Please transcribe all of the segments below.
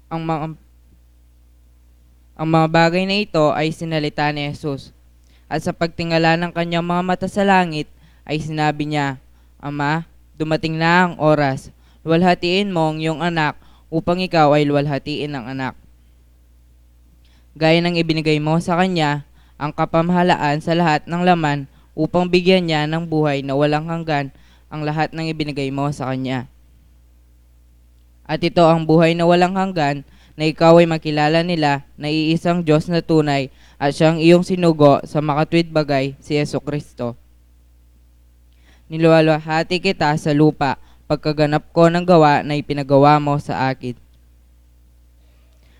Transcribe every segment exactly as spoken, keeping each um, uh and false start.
Ang mga, ang mga bagay na ito ay sinalita ni Jesus. At sa pagtingala ng kanyang mga mata sa langit, ay sinabi niya, "Ama, dumating na ang oras. Luwalhatiin mo ang iyong anak upang ikaw ay luwalhatiin ng anak. Gaya ng ibinigay mo sa kanya ang kapamahalaan sa lahat ng laman upang bigyan niya ng buhay na walang hanggan ang lahat ng ibinigay mo sa kanya. At ito ang buhay na walang hanggan, na ikaw ay makilala nila na iisang Diyos na tunay at siyang iyong sinugo sa makatuwid bagay, si Jesucristo. Niluwalhati kita sa lupa, pagkaganap ko ng gawa na ipinagawa mo sa akin.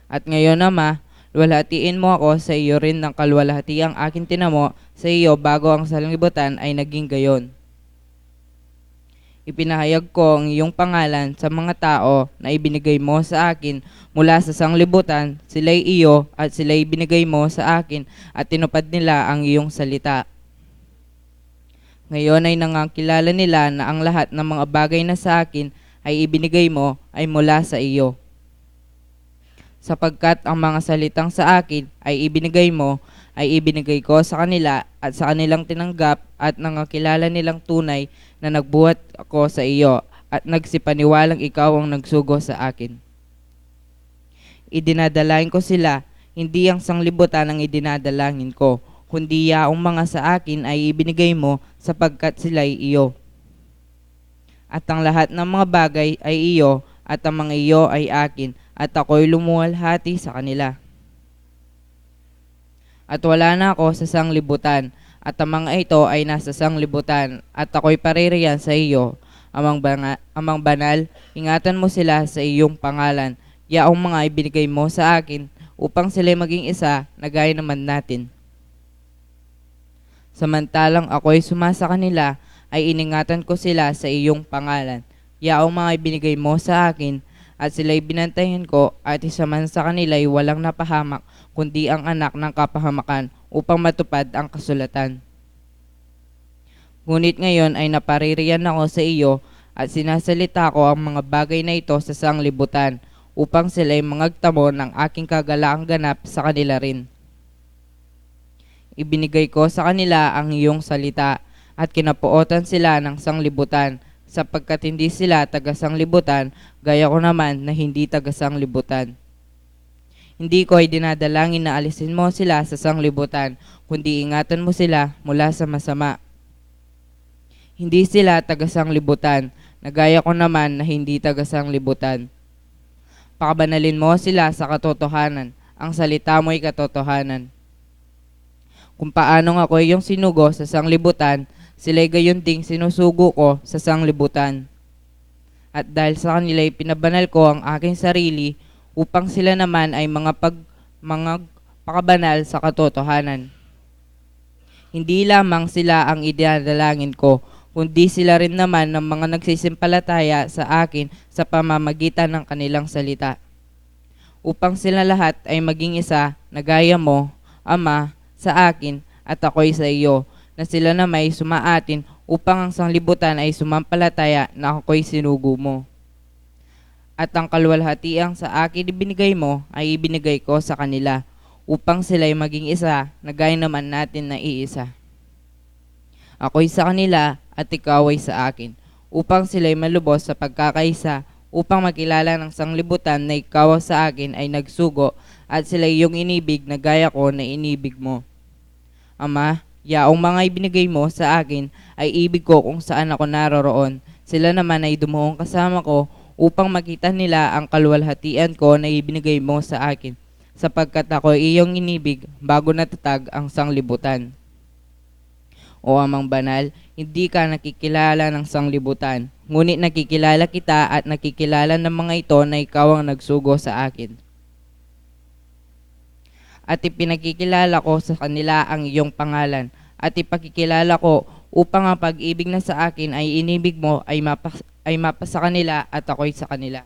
At ngayon, Ama, luwalhatiin mo ako sa iyo rin ng kaluwalhatiang aking tinamo sa iyo bago ang sanlibutan ay naging gayon. Ipinahayag ko ang iyong pangalan sa mga tao na ibinigay mo sa akin mula sa sanlibutan, sila'y iyo at sila'y ibinigay mo sa akin at tinupad nila ang iyong salita. Ngayon ay nangangilala nila na ang lahat ng mga bagay na sa akin ay ibinigay mo ay mula sa iyo. Sapagkat ang mga salitang sa akin ay ibinigay mo, ay ibinigay ko sa kanila at sa kanilang tinanggap at nangakilala nilang tunay na nagbuhat ako sa iyo at nagsipaniwalang ikaw ang nagsugo sa akin. Idinadalangin ko sila, hindi ang sanglibutan ang idinadalangin ko, kundi yaong mga sa akin ay ibinigay mo sapagkat sila'y iyo. At ang lahat ng mga bagay ay iyo, at ang mga iyo ay akin, at ako'y lumuwalhati sa kanila. At wala na ako sa sanglibutan, at ang mga ito ay nasa sanglibutan, at ako'y paririyan sa iyo. Amang, banga- Amang Banal, ingatan mo sila sa iyong pangalan. Yaong mga ibinigay mo sa akin, upang sila'y maging isa na gaya naman natin. Samantalang ako'y sumasa kanila, ay iningatan ko sila sa iyong pangalan. Yaong mga ibinigay mo sa akin, at sila'y binantayan ko, at isa man sa kanila'y walang napahamak, kundi ang anak ng kapahamakan, upang matupad ang kasulatan. Ngunit ngayon ay napaririyan ako sa iyo, at sinasalita ko ang mga bagay na ito sa sanglibutan, upang sila'y mangagtamo ng aking kagalaang ganap sa kanila rin. Ibinigay ko sa kanila ang iyong salita, at kinapuotan sila ng sanglibutan, sapagkat hindi sila taga-sanglibutan, gaya ko naman na hindi taga-sanglibutan. Hindi ko idinadalangin na alisin mo sila sa sanglibutan, kundi ingatan mo sila mula sa masama. Hindi sila taga-sanglibutan, na gaya ko naman na hindi taga-sanglibutan. Pakabanalin mo sila sa katotohanan, ang salita mo'y katotohanan. Kung paanong ako iyong sinugo sa sanglibutan, sila'y gayon ding sinusugo ko sa sanglibutan. At dahil sa kanila'y pinabanal ko ang aking sarili, upang sila naman ay mga pag-, mga pakabanal sa katotohanan. Hindi lamang sila ang idinadalangin ko, kundi sila rin naman ng mga nagsisimpalataya sa akin sa pamamagitan ng kanilang salita, upang sila lahat ay maging isa na gaya mo, Ama, sa akin, at ako'y sa iyo, na sila na may sumaatin, upang ang sanglibutan ay sumampalataya na ako'y sinugo mo. At ang kaluwalhatiang sa akin ibinigay mo ay ibinigay ko sa kanila, upang sila'y maging isa na gaya naman natin na iisa. Ako'y sa kanila at ikaw ay sa akin, upang sila'y malubos sa pagkakaisa, upang makilala ng sanglibutan na ikaw ang sa akin ay nagsugo, at sila iyong inibig na gaya ko na inibig mo. Ama, yaong mga ibinigay mo sa akin ay ibig ko kung saan ako naroroon. Sila naman ay dumuhong kasama ko upang makita nila ang kaluwalhatian ko na ibinigay mo sa akin, sapagkat ako iyong inibig bago natatag ang sanglibutan. O Amang Banal, hindi ka nakikilala ng sanglibutan, ngunit nakikilala kita at nakikilala ng mga ito na ikaw ang nagsugo sa akin. At ipinakikilala ko sa kanila ang iyong pangalan, at ipakikilala ko upang ang pag-ibig na sa akin ay inibig mo ay mapas-, ay mapasa kanila at ako'y sa kanila.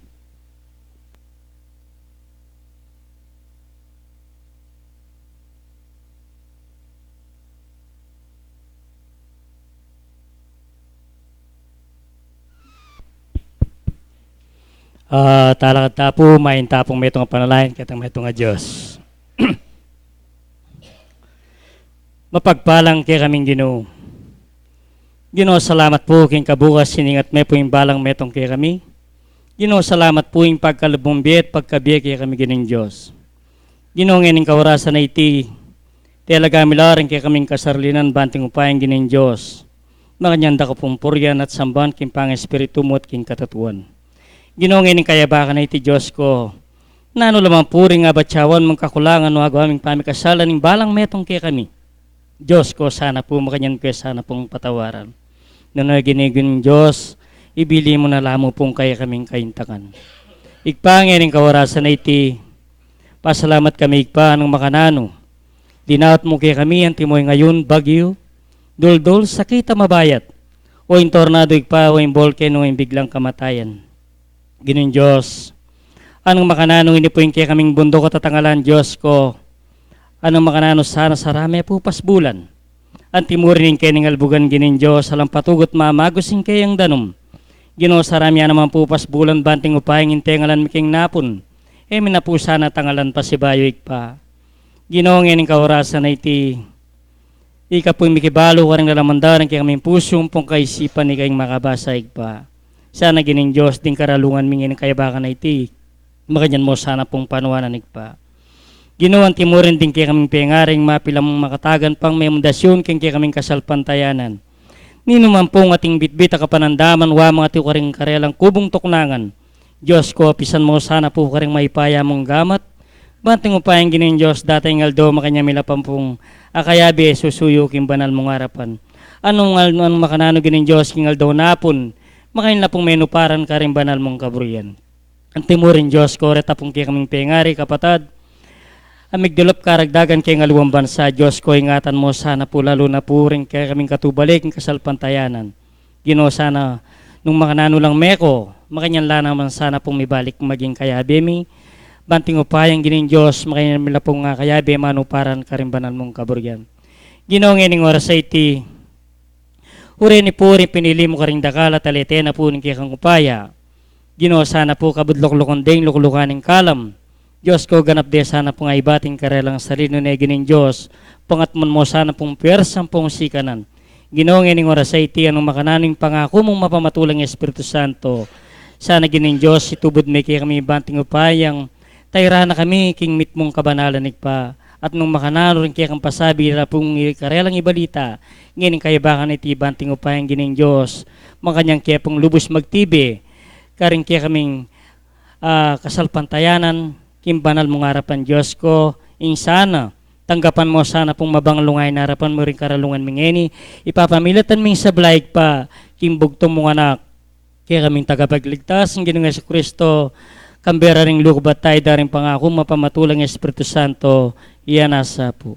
Ah, talakad ta pu, mayan ta pung metung a panalangin ketang metung a Dios. Mapagpalang kekaming Ginu. Ginu, salamat pu king kabukas siningat me pu ing balang metung kekami. Ginu, salamat pu ing pagkalub mung bie at pagkabie kekami, Ginung Dios. Ginu, ngening kaorasan a iti, tela kami la ring kekaming kasarlinan banting upayang Ginung Dios, makanyan da ka pung purian at samban king pang-Espiritu mu at king katutuan. Ginu, ngening kayabakan a iti, Dios ko, nanu la man pu ring abatyawan mung kakulangan o agawa ming pamikasalan ning balang metung kekami, Dios ko, sana pu makanyan ke sana pung patawaran. Nune, Ginung Dios, ibili mu na la mu pung kekaming kaintakan. Ibpa, ngening kaorasan a iti, pasalamat kami, Ibpa, nung makananu dinawat mu kekami anti mo ing ayun, bagyu, duldul, sakit a mabayat, o ing tornado, Ibpa, o ing bolkeno, o ing biglang kamatayan. Ginung Dios, anung makananu ini pu ing kekaming bunduk at atangalan, Dios ko, anung makananu sana sarame pu pasbulan. Anti mu rin ing kening albugan, Ginung Dios, alang patugut mamagus ing keyang danum. Ginu, sarame ya naman pu pasbulan banting upayang ing tengalan mi king napun, e mi na pu sana tangalan pasibayu, Ibpa. Ginu, ngening kaorasan a iti, ika pu ing mikibalu karing lalaman da ring kekaming pusu ampong kaisipan, ika ing makabasa, Ibpa. Sana, Ginung Dios, ding karalungan mi ngening kayabakan a iti, makanyan mo sana pung panuanan, Ibpa. Ginu, anti mu rin ding kekaming pengaring mapilang makatagan pang memendasyun keng kekaming kasalpantayanan. Ninu man pung ating bitbit a kapanandaman, wa mang atiu karing karelang kubung tuknangan, Dios ko, apisan mo sana pu karing mayupaya mung gamat. Banting upayang Ginung Dios, datang ing aldo, makanyan mi la pang pung akayabe susuyu king banal mung arapan. Anung al-, anung makananu, Ginung Dios, king aldo napun, makanyan la pung menuparan karing banal mung kaburian. Anti mu rin, Dios ko, reta pung kekaming pengari, kapatad a migdulap karagdagan keng aliwang bansa, Dios ko, ingatan mo sana pu, lalu na pu ring kekaming katubali king kasalpantayanan. Ginu, sana nung makananu lang meko, makanyan la naman sana pung mibalik maging kayabe mi. Banting upayang Ginung Dios, makanyan mi la pung akayabe manuparan karing banal mung kaburian. Ginu, ngening oras a iti, ure ni pu ring pinili mu karing dakal at alete na pu ning kekang upaya. Ginu, sana pu kabud luklukan deng luklukan ning kalam, Dios ko, ganap de sana pung aibat ing karelang sarili, nune, Ginung Dios, pangatmun mo sana pung pwersa ampong sikanan. Ginu, ngening oras a iti, anung makananu ing pangaku mung mapamatulang Espiritu Santo, sana, Ginung Dios, itubud me kekami banting upayang tairan na kami king mitmung kabanalan, Ibpa. At nung makananu ring kekang pasabi la pung karelang ibalita ngening kayabakan a iti, banting upayang Ginung Dios, makanyan ke pung lubus magtibe karing kekaming, ah, kasalpantayanan king banal mung arapan, Dios ko. Ing sana, tanggapan mo sana pung mabanglung a arapan mu ring karalungan mi ngeni, ipapamilatan ming sabla, Ibpa, king bugtung mung Anak, kekaming Tagapagligtas, ing Ginung Jesucristo, kambe ra ring lugud at taya da ring pangaku mapamatulang Espiritu Santo, iya na sa pu.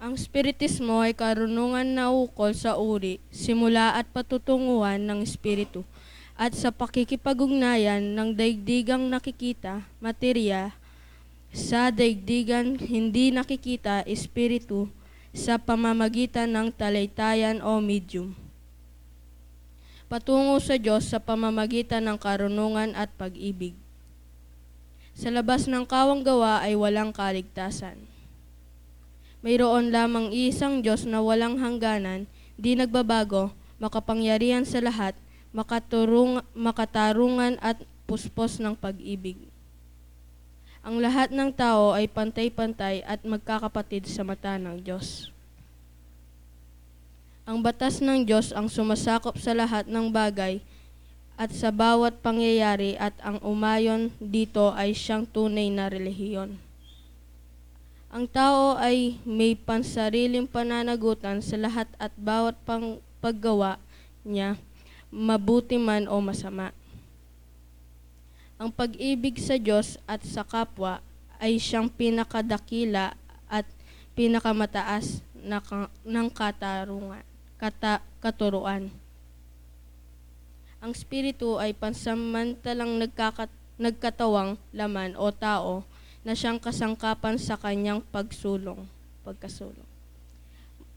Ang spiritismo ay karunungan na ukol sa uri, simula at patutunguhan ng espiritu, at sa pakikipag-ugnayan ng daigdigang nakikita, materya, sa daigdigang hindi nakikita, espiritu, sa pamamagitan ng talitayan o medium. Patungo sa Diyos sa pamamagitan ng karunungan at pag-ibig. Sa labas ng kawang gawa ay walang kaligtasan. Mayroon lamang isang Diyos na walang hangganan, di nagbabago, makapangyarihan sa lahat, makaturung-, makatarungan at puspos ng pag-ibig. Ang lahat ng tao ay pantay-pantay at magkakapatid sa mata ng Diyos. Ang batas ng Diyos ang sumasakop sa lahat ng bagay at sa bawat pangyayari, at ang umayon dito ay siyang tunay na relihiyon. Ang tao ay may pansariling pananagutan sa lahat at bawat pang-, paggawa niya, mabuti man o masama. Ang pag-ibig sa Diyos at sa kapwa ay siyang pinakadakila at pinakamataas na ka-, ng katarungan, kata-, katuruan. Ang Espiritu ay pansamantalang nagkakat-, nagkatawang laman o tao na siyang kasangkapan sa kanyang pagsulong, pagkasulong.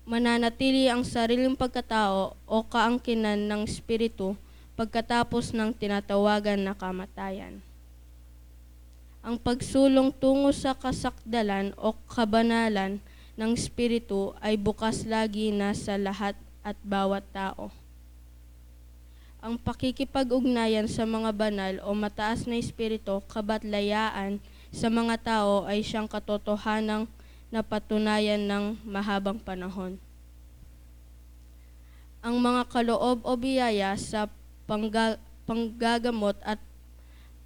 Mananatili ang sariling pagkatao o kaangkinan ng Espiritu pagkatapos ng tinatawagan na kamatayan. Ang pagsulong tungo sa kasakdalan o kabanalan ng Espiritu ay bukas lagi na sa lahat at bawat tao. Ang pakikipag-ugnayan sa mga banal o mataas na espiritu kabatlayaan sa mga tao ay siyang katotohanang napatunayan ng mahabang panahon. Ang mga kaloob o biyaya sa pangga-, panggagamot at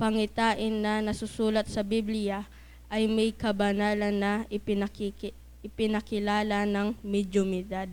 pangitain na nasusulat sa Biblia ay may kabanalan na ipinakiki-, ipinakilala ng mediumidad.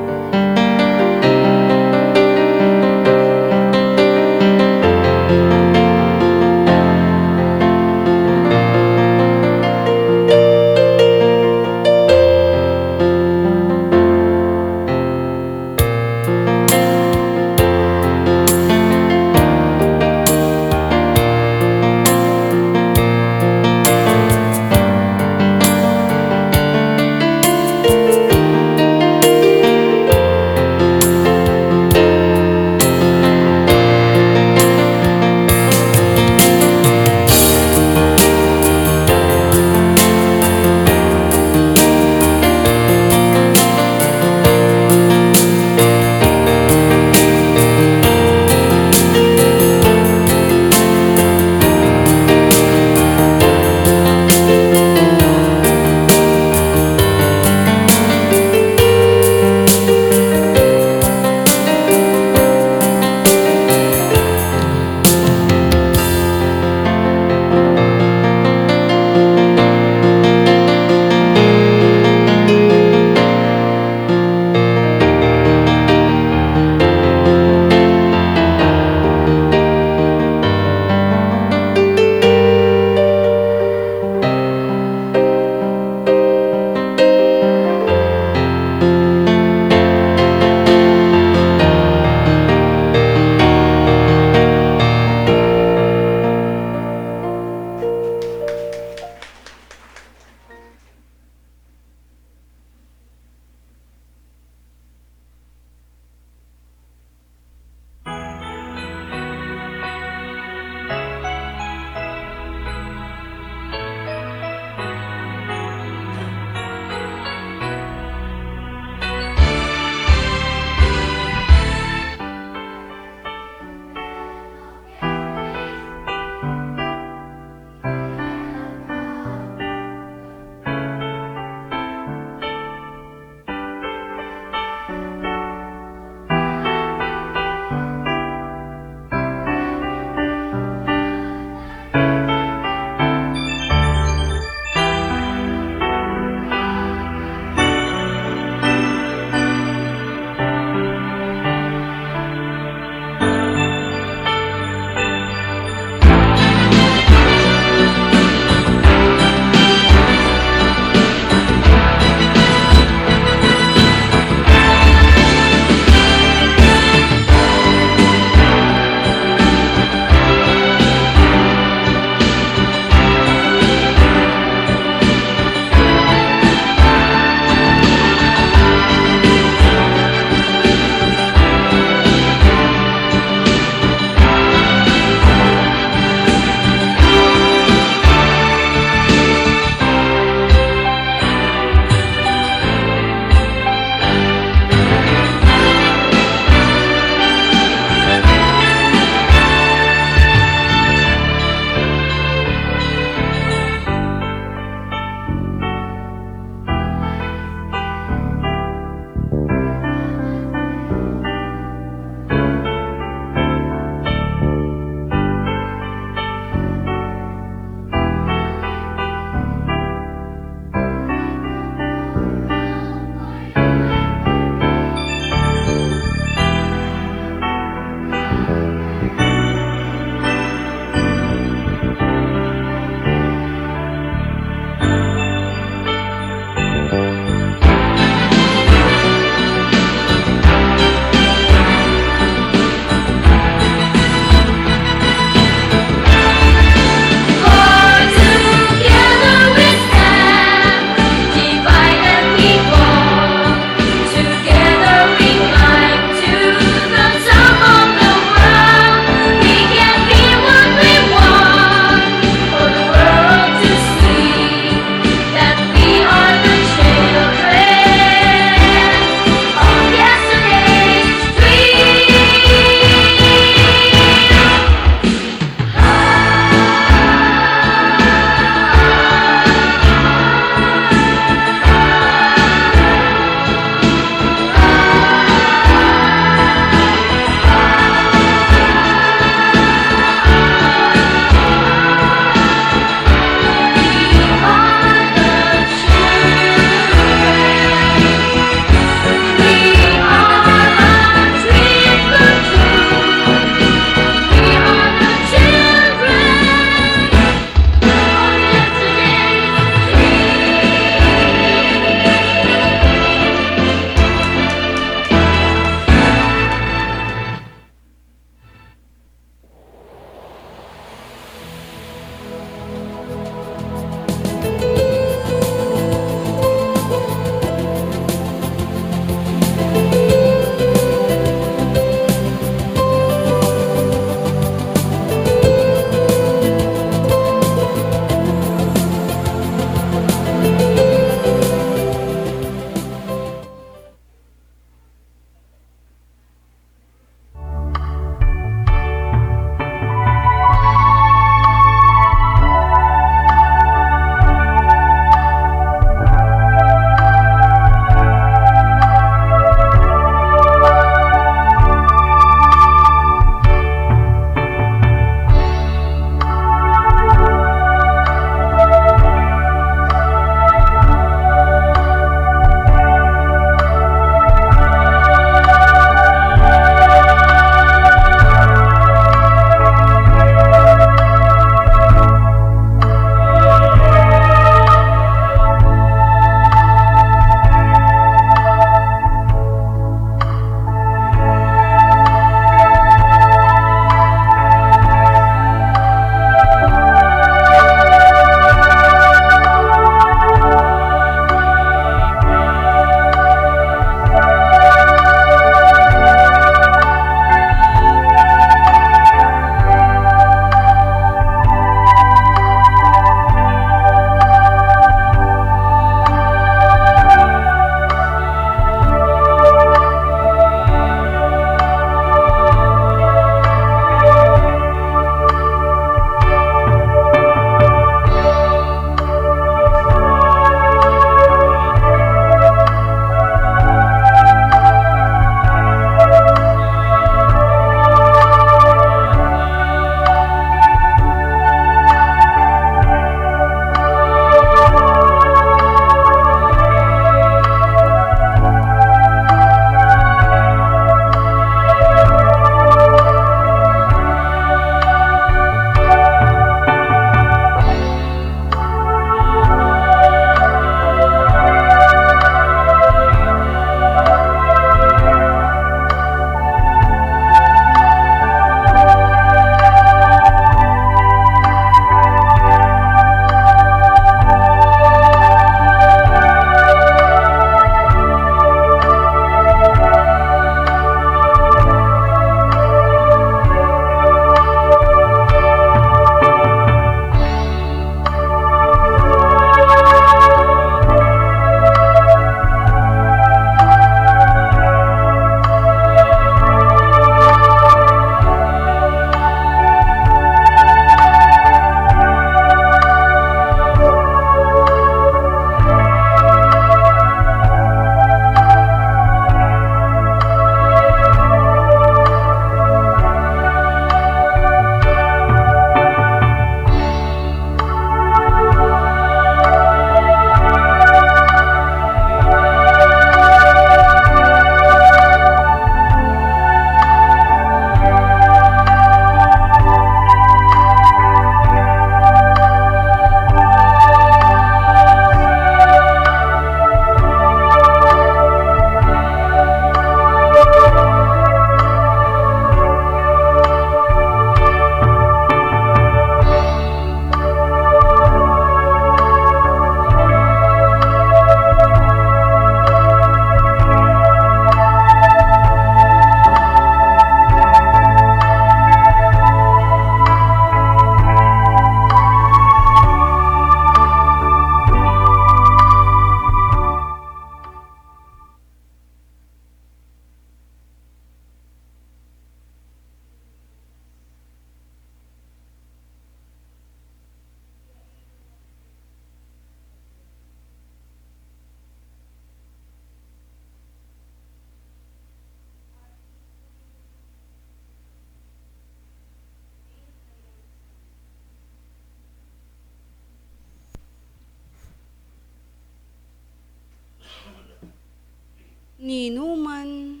Ninuman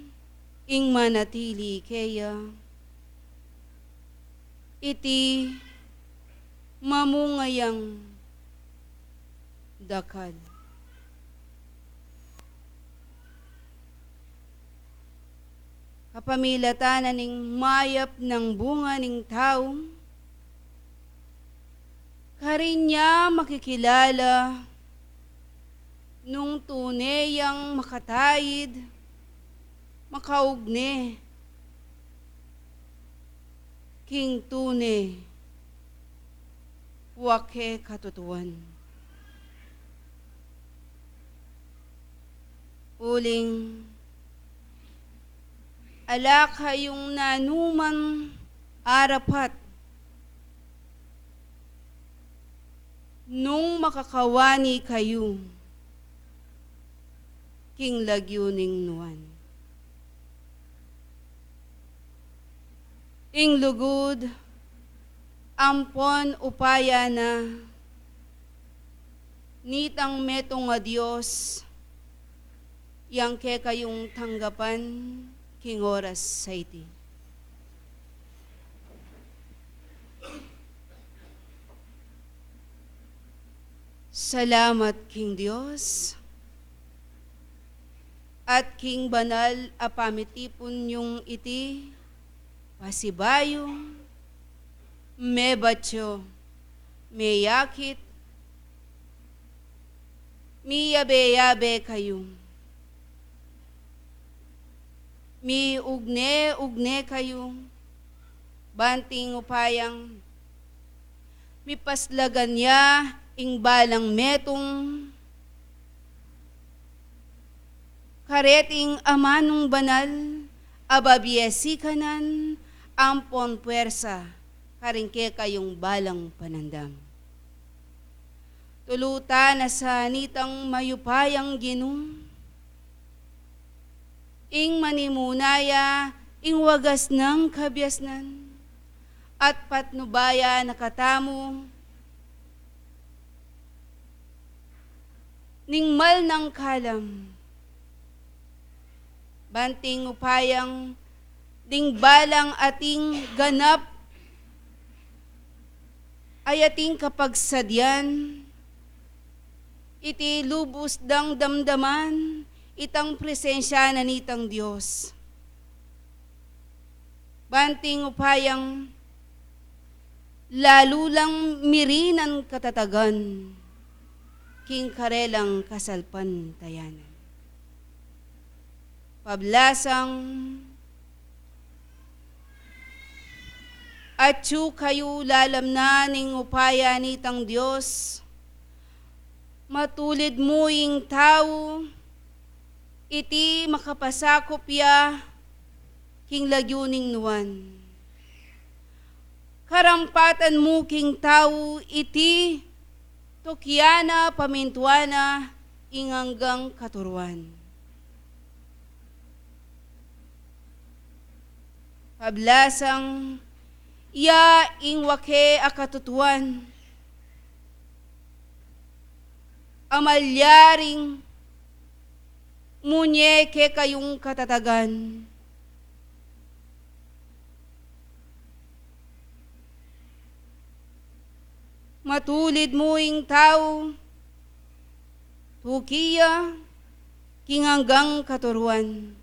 ing manatili keya, iti mamunga yang dakal. Kapamilatan na ning mayap nang bunga ning tau, karin ya makikilala nung tune yang makataid, makaugne, king tune, wa ke katutuan. Uling, ala kayung nanumang arapat nung makakawani kayu king lagyu ning nuan. Ing lugud ampon upaya na nitang metung a Dios, yang kekayung tanggapan king oras a iti. Salamat king Dios at king banal a pamitipun yung iti, pasibayu, mebat yo, meyakit, miyabe-yabe kayu, miugne-ugne kayu, banting upayang mipaslagan ya ing balang metung, kareting amanung banal a babie sikanan ampon puersa karing kekayung balang panandam. Tulutan na sa nitang mayupayang Ginu, ing manimuna ya ing wagas nang kabiasnan, at patnubayan na katamu ning mal nang kalam, banting upayang ding balang ating ganap ay ating kapagsadyan, iti lubus dang damdaman itang presensya na nitang Dios. Banting upayang lalu lang mirinan katatagan king karelang kasalpantayanan. Pablasang, atyu kayu lalam na ning upaya nitang Dios, matulid mu ing tau, iti makapasakup ya king lagyu ning nuan. Karampatan mu king tau iti, tukyan na, pamintuan na ing anggang katuruan. Pablasang, iya ing wa ke a katutuan, a malyaring munye kekayung katatagan. Matulid mu ing tau, tuki ya king anggang katuruan.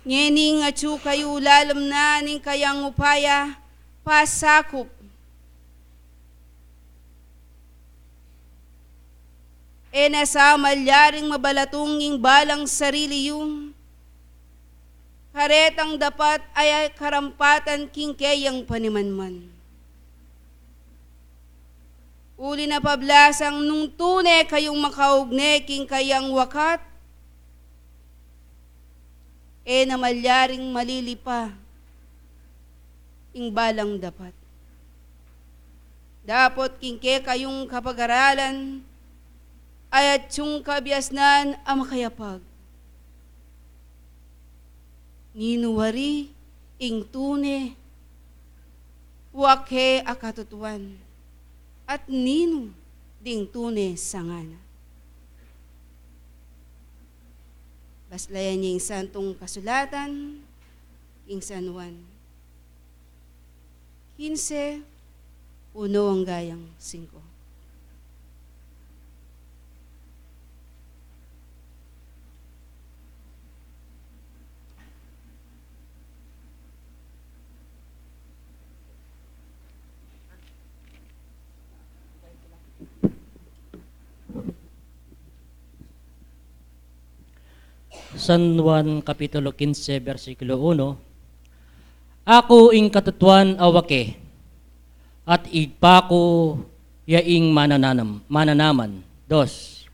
Ngening atyu kayu lalam na ning kayang upaya pasakup, e na sa malyaring mabalatung ing balang sarili yu, karetang dapat a karampatan king keyang panimanman. Uli na pablasang nung tune kayung makaugne king kayang wakat, e na malyaring malilipa ing balang dapat. Dapot king kekayung kapag-aralan, ay atyung kabiasnan a makayapag. Ninu wari ing tune wa ke a katutuan, at ninu ding tune sangana? Basahin ye ing Santung Kasulatan, king San Juan kinse, uno angga king singko. San Juan Kapitulo kinse, bersikulo uno, Aku ing katutuan a wake, at Ibpa ku ya ing mananam-, mananaman. Dos,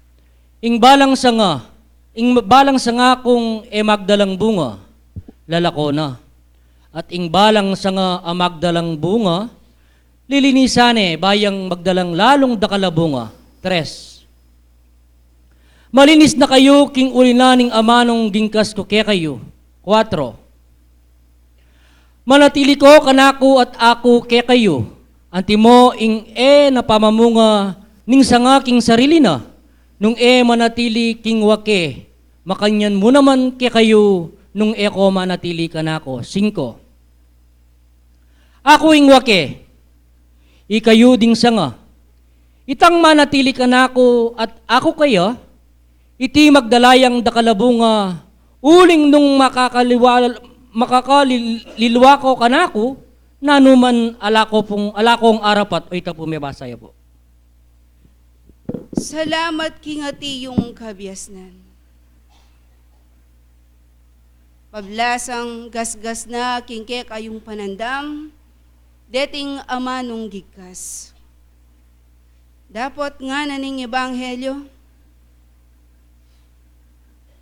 ing balang sanga, ing balang sanga kung e magdalang bunga, lalako na. At ing balang sanga a magdalang bunga, lilinisan ne, ba yang magdalang lalung dakal a bunga. Tres, malinis na kayu king uli na ning amanung gingkas ku kekayu. Kuatro, manatili ko kanaku at aku kekayu. Antimo ing e na pamamunga ning sanga king sarili na, nung e manatili king wake, makanyan mu naman kekayu nung e ko manatili kanaku. Singko, aku ing wake, ikayu ding sanga. Itang manatili kanaku at aku kaya, iti magdala yang dakal a bunga, uling nung makakaliwa-, makakalilwa ko kanaku, nanu man ala ko pung, ala kong arapat. O, ita pu, mebasa ya pu. Salamat king Atin yung kabiasnan. Pablasang gasgas na king kekayung panandam, deting amanung gingkas. Dapot ngana ning ebanghelyo,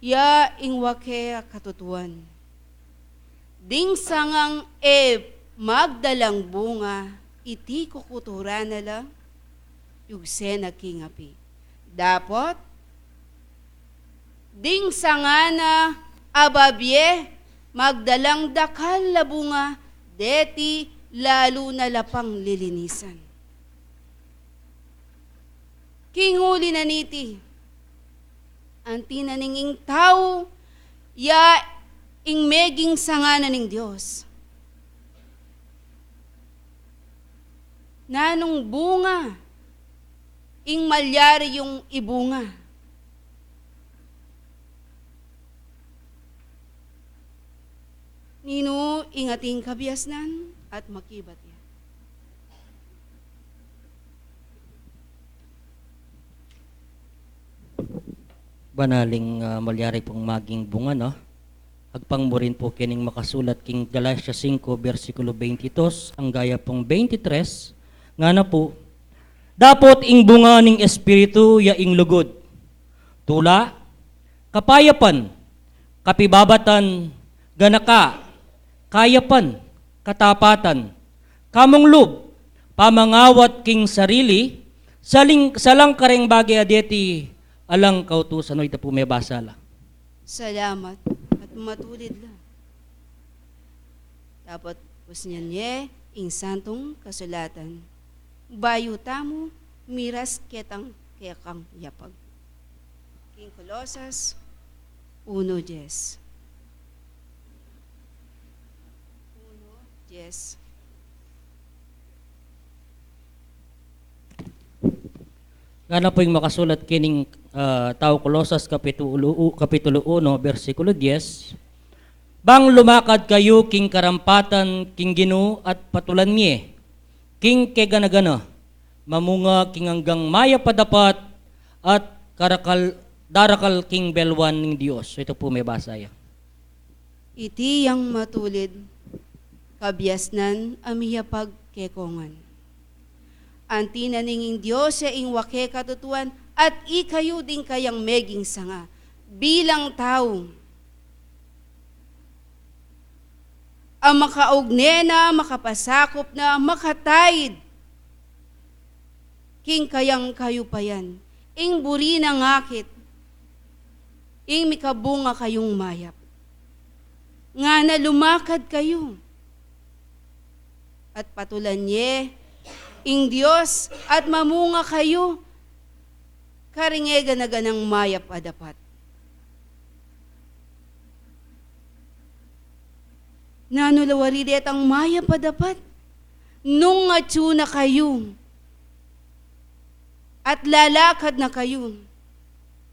ya ing wake a katutuan. Ding sangang e magdalang bunga, iti kukuturan na la, yugse na king api. Dapot, ding sanga na a babie magdalang dakal a bunga, deti lalu na la pang lilinisan. King uli na niti, anti na ning ing tau, ya ing meging sanga na ning Dios. Nanung bunga ing malyari yung ibunga? Ninu ing ating kabiasnan at makibat ya? Banaling, ah, malyari pung maging bunga, no? Agpang mu rin pu kening makasulat king Galacia singko, bersikulo beintidos, angga ya pung beintitres, ngana pu, dapot ing bunga ning Espiritu ya ing lugud, tula, kapayapan, kapibabatan, ganaka, kayapan, katapatan, kamunglub, pamangawat king sarili, saling, salang kareng bage a deti alang kautusan. O, ita pu, mebasa la. Salamat, at matulid la. Dapot pusnan ye ing Santung Kasulatan, bayu tamu miras ketang kekang yapag. King Colosas uno dies. Uno dies. Ngana pu ing makasulat kening, ah, tau Colosas kapitulo u-, kapitulo uno, bersikulo dies, bang lumakad kayu king karampatan king Ginu at patulan ye king keganagana, mamunga king anggang mayap a dapat at karakal, darakal king belwan ning Dios. Ita pu, mebasa ya. Iti yang matulid, kabiasnan a miyapag kekongan. Anti na ning ing Dios ya ing wake katutuan, at ikayu ding kayang meging sanga bilang tau a makaugne na, makapasakup na, makataid king kayang kayupayan, ing buri nang akit, ing mikabunga kayung mayap. Ngana lumakad kayu at patulan ye ing Dios at mamunga kayu karing e gana-ganang mayap a dapat. Nanu la wari detang mayap a dapat? Nung atyu na kayu at lalakad na kayu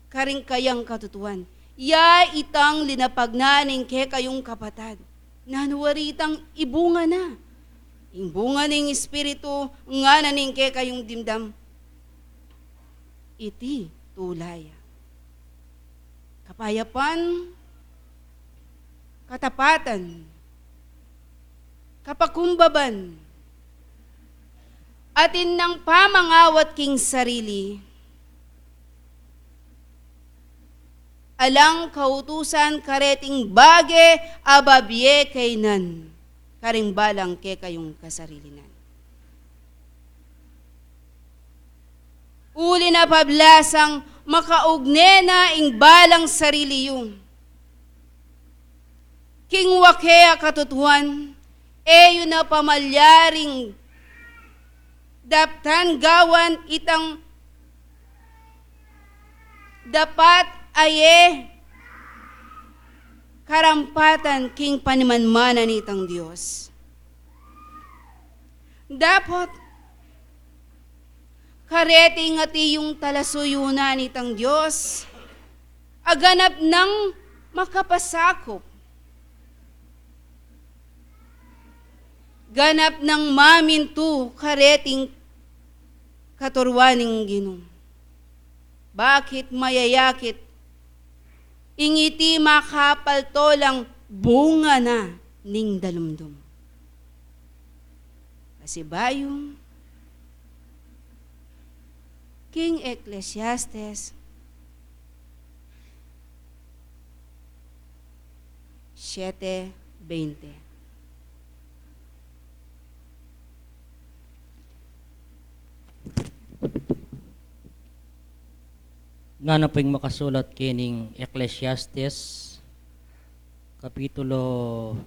karing kayang katutuan, ya itang linapag na ning kekayung kapatad, nanu wari itang ibunga na? Ing bunga ning Espiritu ngana ning kekayung dimdam, iti tula ya: kapayapan, katapatan, kapakumbaban, atin nang pamangawat king sarili, alang kautusan kareting bage a babie kainan karing balang kekayung kasarilinan. Uli na pablasang makaugne na ing balang sarili yu king wake a katutuan, e yu na pamalyaring daptan gawan itang dapat a e karampatan king panimanmanan nitang Dios. Dapot kareting ati yung talasuyunan nitang Dios a ganap nang makapasakup, ganap nang mamintu kareting katuruan ning Ginu. Bakit mayayakit ing iti makapalto lang bunga na ning dalumdum? Pasibayu king Ecclesiastes siete veinte. Ngana pu ing makasulat kening Ecclesiastes, Kapitulo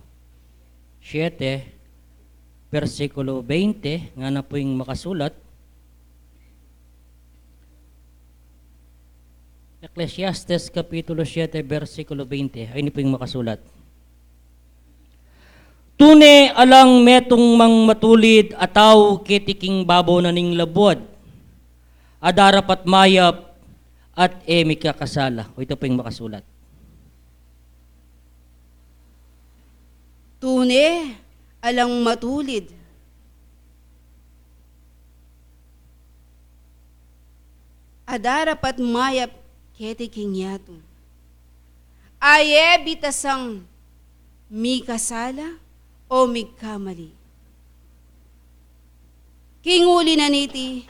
siete, bersikulo veinte, ngana pu ing makasulat. Ecclesiastes Kapitulo siete, bersikulo veinte, ayni pu ing makasulat. Tune alang metung mang matulid a tau keti king babo na ning labuad, a darapat mayap at e mikakasala. O, ita pu ing makasulat. Tune alang matulid a darapat mayap keti king yatu, a e bitasang mikasala o migkamali. King uli na niti,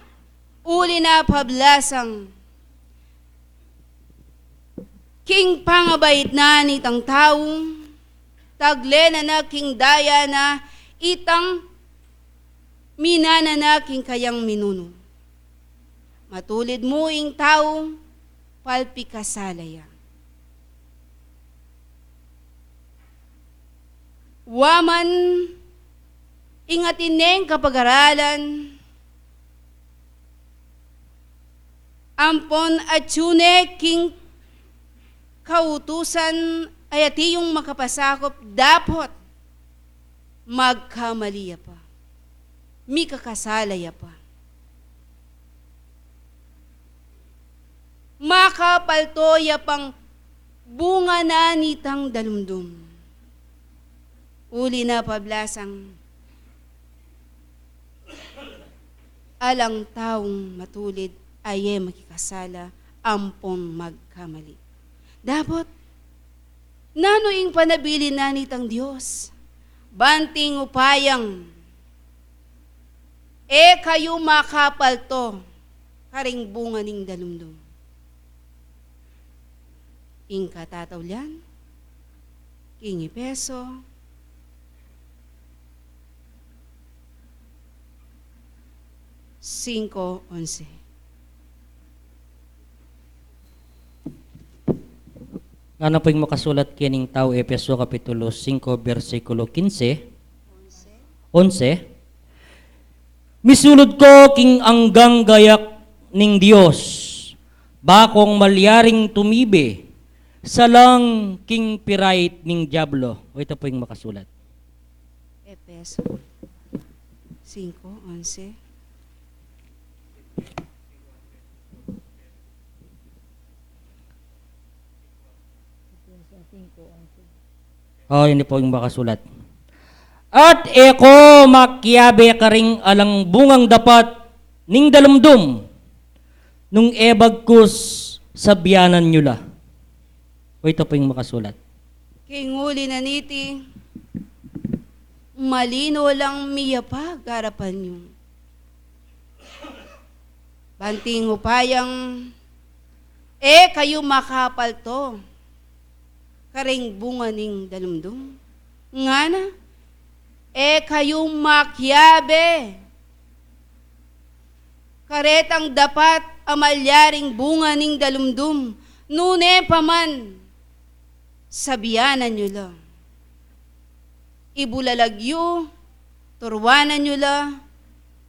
uli na pablasang king pangabait na nitang tau, tagle na na king daya na itang minana na king kayang minunu. Matulid mu ing tau, palpikasala ya. Wa man ing atin neng kapag-aralan, ampon atyu ne king kautusan a ati yung makapasakup, dapot magkamali ya pa, mikakasala ya pa. Makapalto ya pang bunga na nitang dalumdum. Uli na pablasang alang taung matulid a e makikasala ampon magkamali. Dapot, nanu ing panabilin na nitang Dios? Banting upayang e kayu makapalto karing bunga ning dalumdum. Ing katataulian, king Efeso singko onse. Ngana pu ing makasulat kening tau Efeso Kapitulo singko, bersikulo kinse, onse, Misulud ko king anggang gayak ning Dios, ba kong malyaring tumibe salang king pirait ning Diablo. O, ita pu ing makasulat. Efeso singko onse. O, ini pu ing makasulat. At e ko makiabe karing alang bungang dapat ning dalumdum, nung e bagkus sabianan yu la. O, ita pu ing makasulat. King uli na niti, malino lang miyapag arapan yu. Banting upayang e kayu makapalto karing bunga ning dalumdum. Ngana, e kayu makiabe karetang dapat a malyaring bunga ning dalumdum, nune pa man, sabianan yu la. Ibulalag yu, turuanan yu la,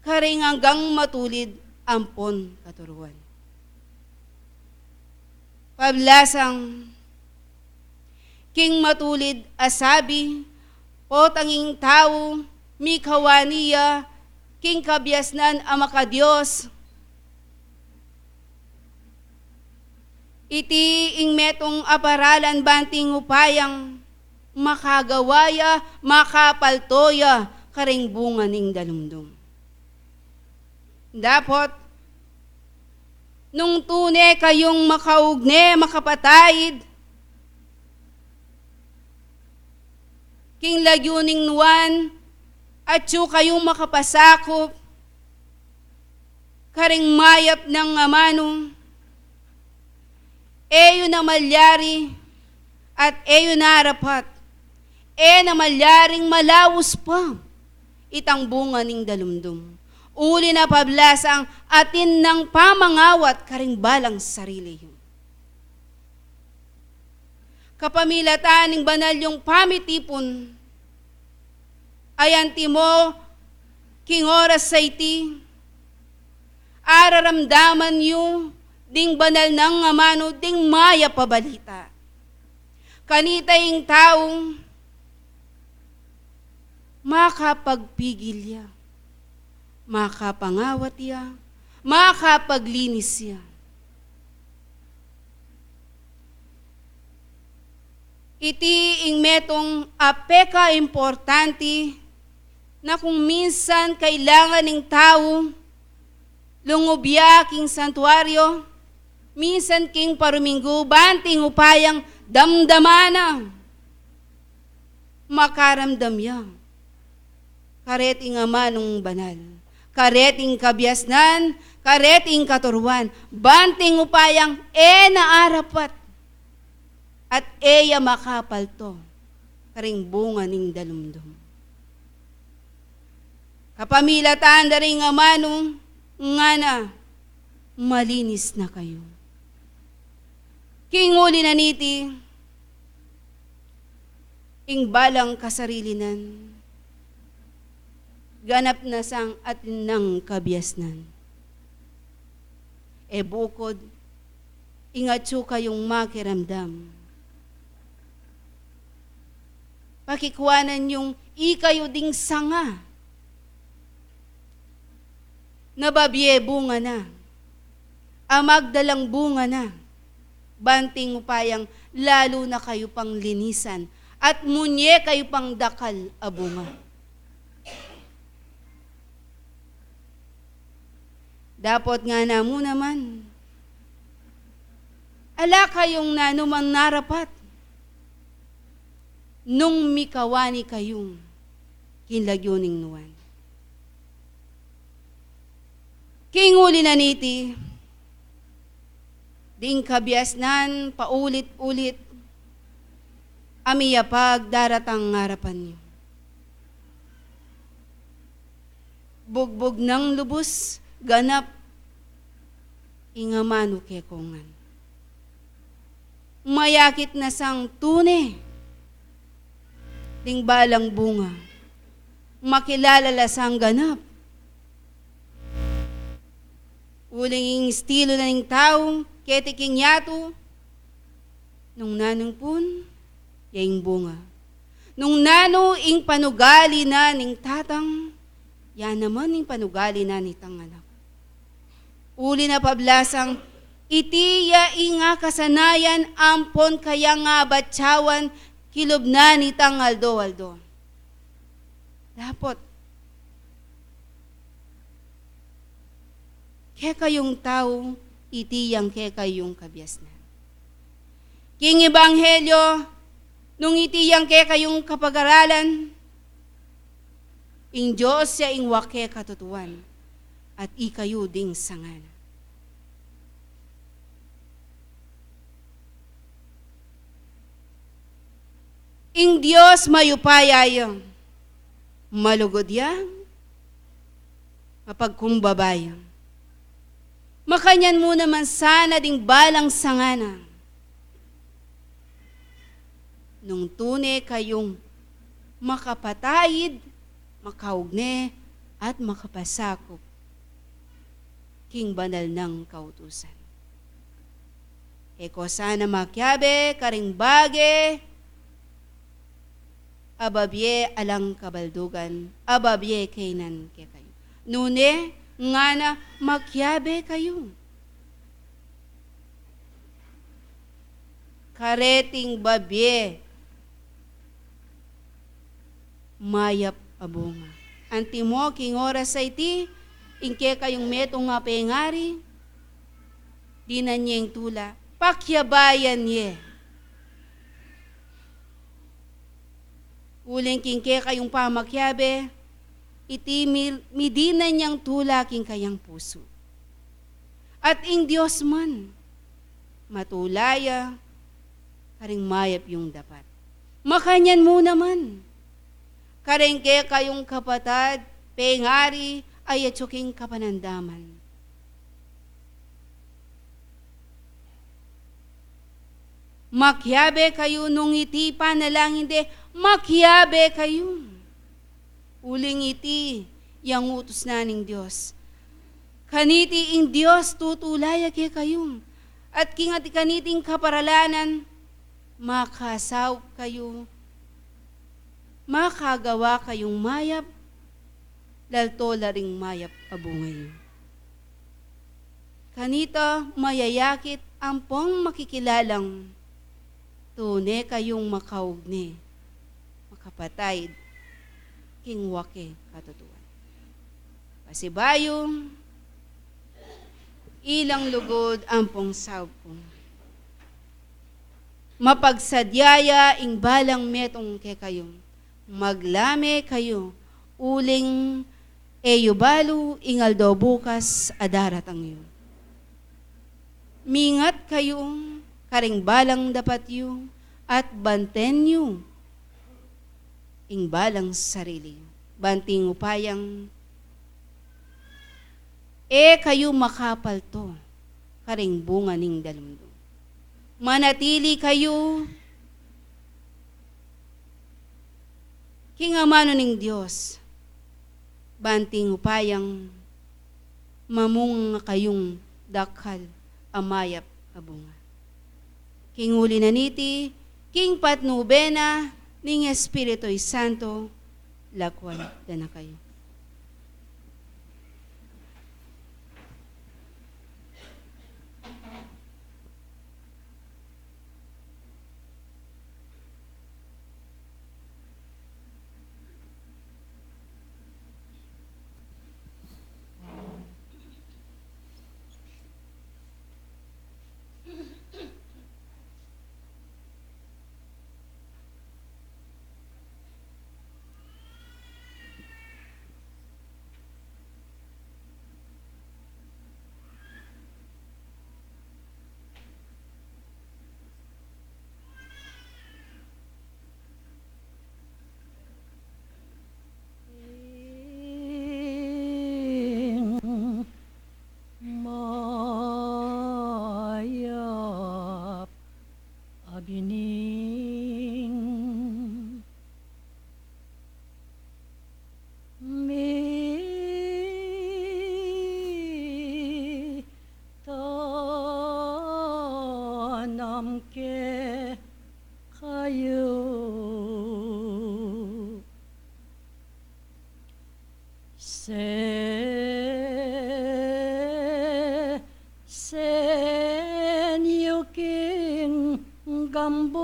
karing anggang matulid ampon katuruan. Pablasang, king matulid a sabi, potang ing tau, mikawani ya king kabiasnan a maka-Dios. Iti ing metung a paralan banting upayang makagawa ya, makapalto ya karing bunga ning dalumdum. Dapot, nung tune kayung makaugne, makapataid king lagyu ning nuan, atyu kayung makapasakup karing mayap nang amanu, e yu na malyari at e yu na arapat, e na malyaring malaus pa itang bunga ning dalumdum. Uli na pablasang atin nang pamangawat karing balang sarili yu. Kapamilatan ning banal yung pamitipun, ay antimo king oras a iti, araramdaman yu ding banal nang amanu ding mayap a balita. Kanita ing tau makapagpigil ya, makapangawat ya, makapaglinis ya. Iti ing metung a pekaimportante na kung minsan kailangan ning tau lungub ya king santuaryo, minsan king paruminggu, banting upayang damdaman na, makaramdam ya kareting amanung banal, kareting kabiasnan, kareting katuruan, banting upayang e na arapat at e ya makapalto karing bunga ning dalumdum. Kapamilatan da ring amanu, ngana, malinis na kayu. King uli na niti, ing balang kasarilinan, ganap na sang atin nang kabiasnan. E bukod ing atyu kayung makiramdam, pakikuanan yung ikayu ding sanga na babie bunga na, a magdalang bunga na, banting upayang lalu na kayu pang linisan at munye kayu pang dakal a bunga. Dapot ngana mu naman, ala kayung nanumang narapat nung mikawani kayu king lagyu ning nuan. King uli na niti, ding kabiasnan paulit-ulit a miyapag daratang arapan yu. Bugbug nang lubus, ganap ing amanu kekongan. Mayakit na sang tune ding balang bunga. Makilala la sang ganap. Uling ing estilu na ning tau keti king yatu, nung nanung pun, ya ing bunga. Nung nanu ing panugali na ning tatang, ya naman ing panugali na nitang anak. Uli na pablasang, iti ya ing akasanayan ampon kayang abatyawan kilub na nitang aldo-aldo. Dapot, kekayung tau, iti yang kekayung kabiasnan. King ebanghelyo, nung iti yang kekayung kapagaralan, ing Dios ya ing wake katutuan, at ikayu ding sanga na. Ing Dios mayupaya ya, malugud ya, mapagkumbaba ya. Makanyan mu naman sana ding balang sanga na. Nung tune kayung makapataid, makaugne, at makapasakup king banal nang kautusan. E ko sana makiabe karing bage a babie alang kabaldugan, a babie kaynan kekayu. Nune, ngana, makiabe kayu kareting babie mayap a bunga. Antimo king oras a iti, ing kekayung metung a pengari, dinan ye ing tula, pakiabayan ye. Uling king kekayung pamakiabe, iti mi-, midinan yang tula king kayang pusu. At ing Dios man, matula ya karing mayap yung dapat. Makanyan mu naman karing kekayung kapatad, pengari, a atyu king kapanandaman. Makiabe kayu nung iti panalangin de, makiabe kayu. Uling iti yang utus na ning Dios. Kaniti ing Dios tutula ya kekayu. At king ati kaniting kaparalanan, makasaup kayu, makagawa kayung mayap, lalto la ring mayap a bunga yu. Kanita mayayakit ampong makikilalang tune kayung makaugne, makapataid king wake katutuan. Pasibayu, ilang lugud ampong saup ku. Mapagsadya ya ing balang metung kekayu. Maglame kayu, uling e yu balu ing aldo bukas a daratang yu. Mingat kayu karing balang dapat yu at banten yu ing balang sarili yu. Banting upayang e kayu makapalto karing bunga ning dalumdum. Manatili kayu king amanu ning Dios, banting upayang mamunga kayung dakal a mayap a bunga. King uli na niti, king patnube na ning Espiritu Santo, lakwan da na kayu. Sesen yu king gambul,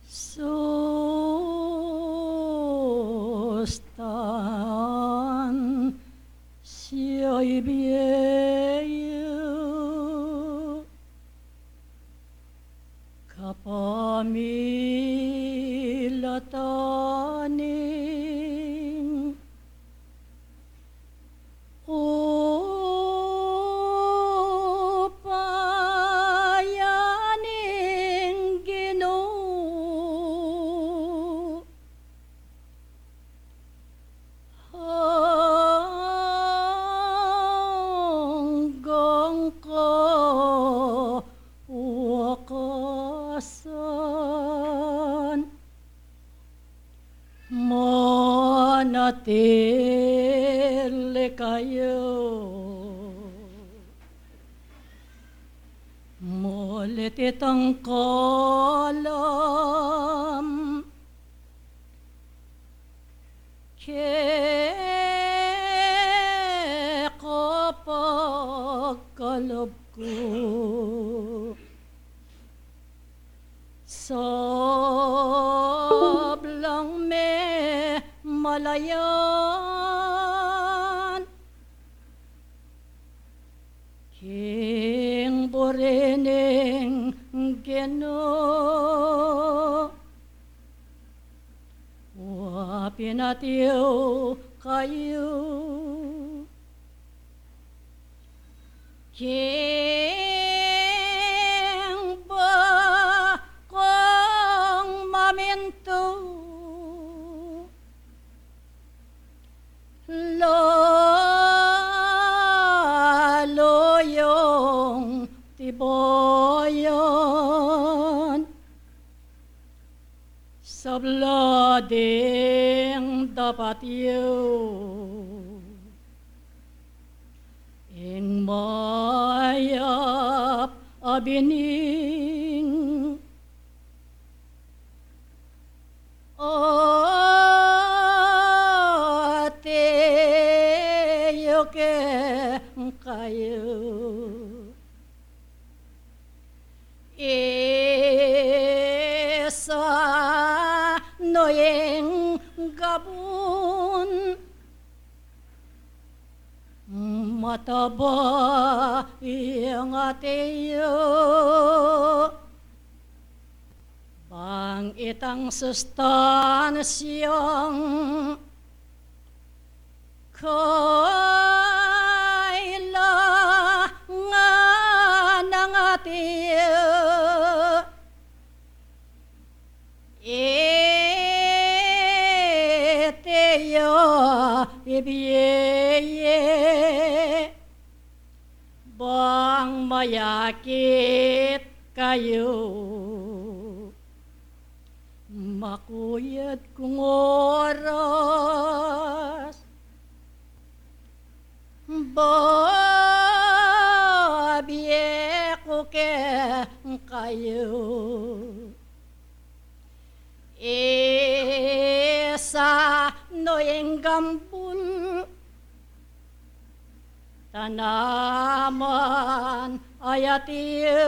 sustansia ibie yu. Kapamilatan ning upaya ning Ginu, anggang kawakasan, manatili kayu. Mulit itang kalam keka pagkalub ku, sablang memalayan king buri ning Ginu, wa pinatiu kayu king bakung mamintu. Lalu yung tibayan, sabla ding dapat yu ing mayap a bining. Ate yu keng kayu, isa no ing gabun, mataba ing ate yu, bang itang sustansyang kailangan ng ate yu. Iti ya ibie ye, bang mayakit kayu, makuyad kung oras, babie ku keng kayu. Isa no ing gambul, tanaman a ate yu,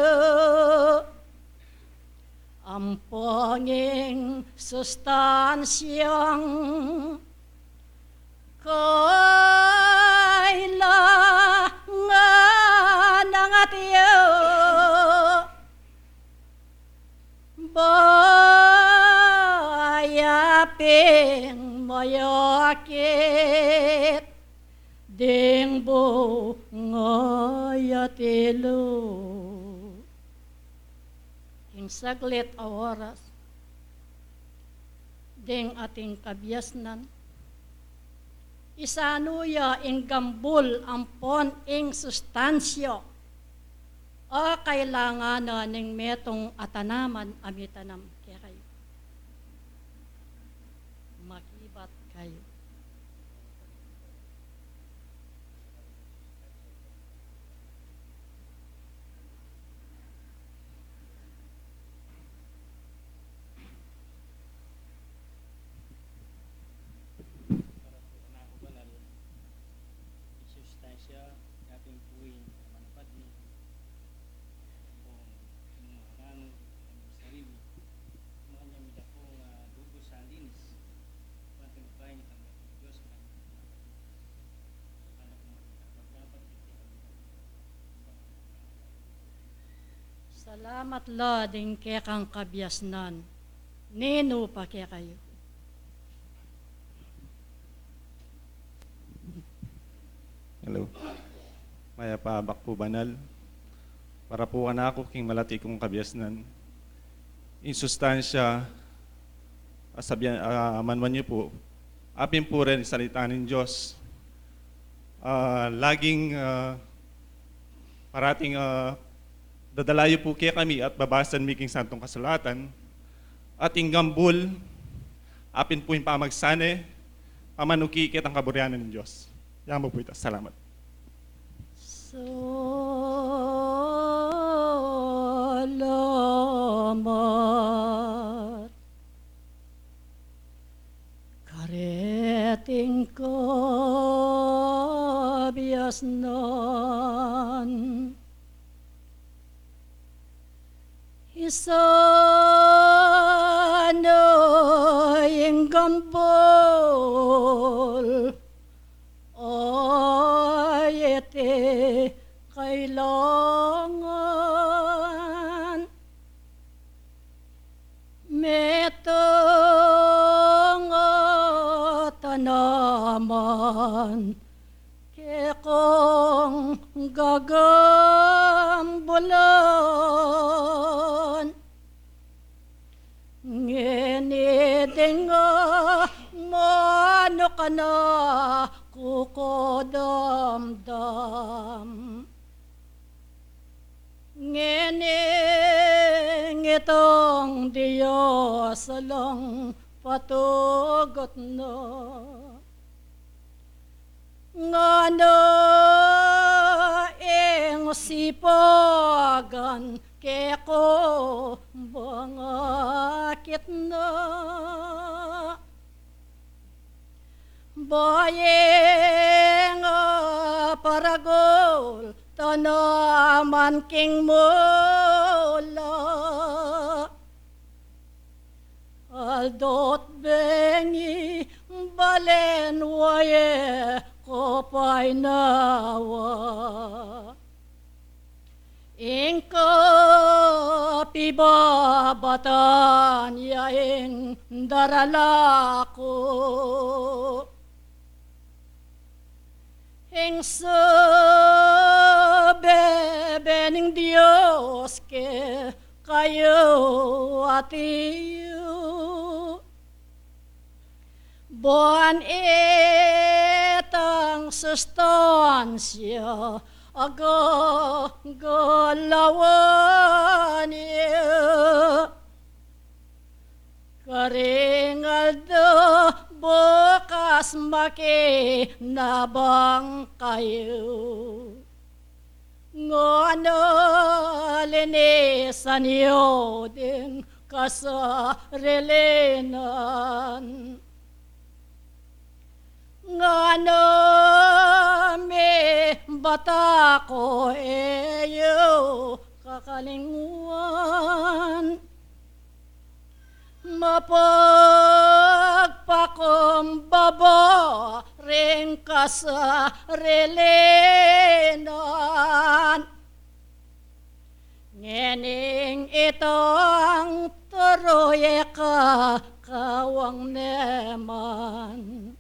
ampong ing sustansyang kailangan ng ate yu, baya pin mayakit ding bunga ya tilu. King saglit a oras ding ating kabiasnan, isanu ya ing gambul ampon ing sustansya a kailangan na ning metung a tanaman a mitanam kekayu. Makibat kayu. Salamat la ding kekang kabiasnan. Ninu pa kekayu. Hello. Mayap a abak pu, banal. Para pu kanaku king malati kung kabiasnan, ing sustansya, a, sabian, a, manuan yu pu, apin pu rin salita ning Dios. A, laging, a, parating, a, dadala yu pu kekami at babasan mi king Santong Kasulatan, at ing gambul, apin pu ing pamagsane, pamanuki ketang kaburian ning Dios. Yamu pu ita. Salamat. Salamat. Kareting kabiasnan, isanu ing gambul a iti kailangan. Metung a tanaman kekong gagambulan. Ngeni deng amanu ka na kukodamdam. Ngeni itang Dios alang patugut na. Ngana ing sipagan keko bang akit na. Bayu nga paragul tanaman king mula. Aldo't bengi balen wa ye ko painawa. Ing kapibabatan ya ing darala ku. Ing subebe ning Dios kekayu, atiu. Ban itang sustansya a gagalawan yu. Karing aldo bukas makinabang kayu. Ngana linisan yu ding kasarilinan. Ngana mibata ko e yu kakalingwan. Mapagpakumbaba ring kasarilinan. Ngening itang turu ya kawang ne man.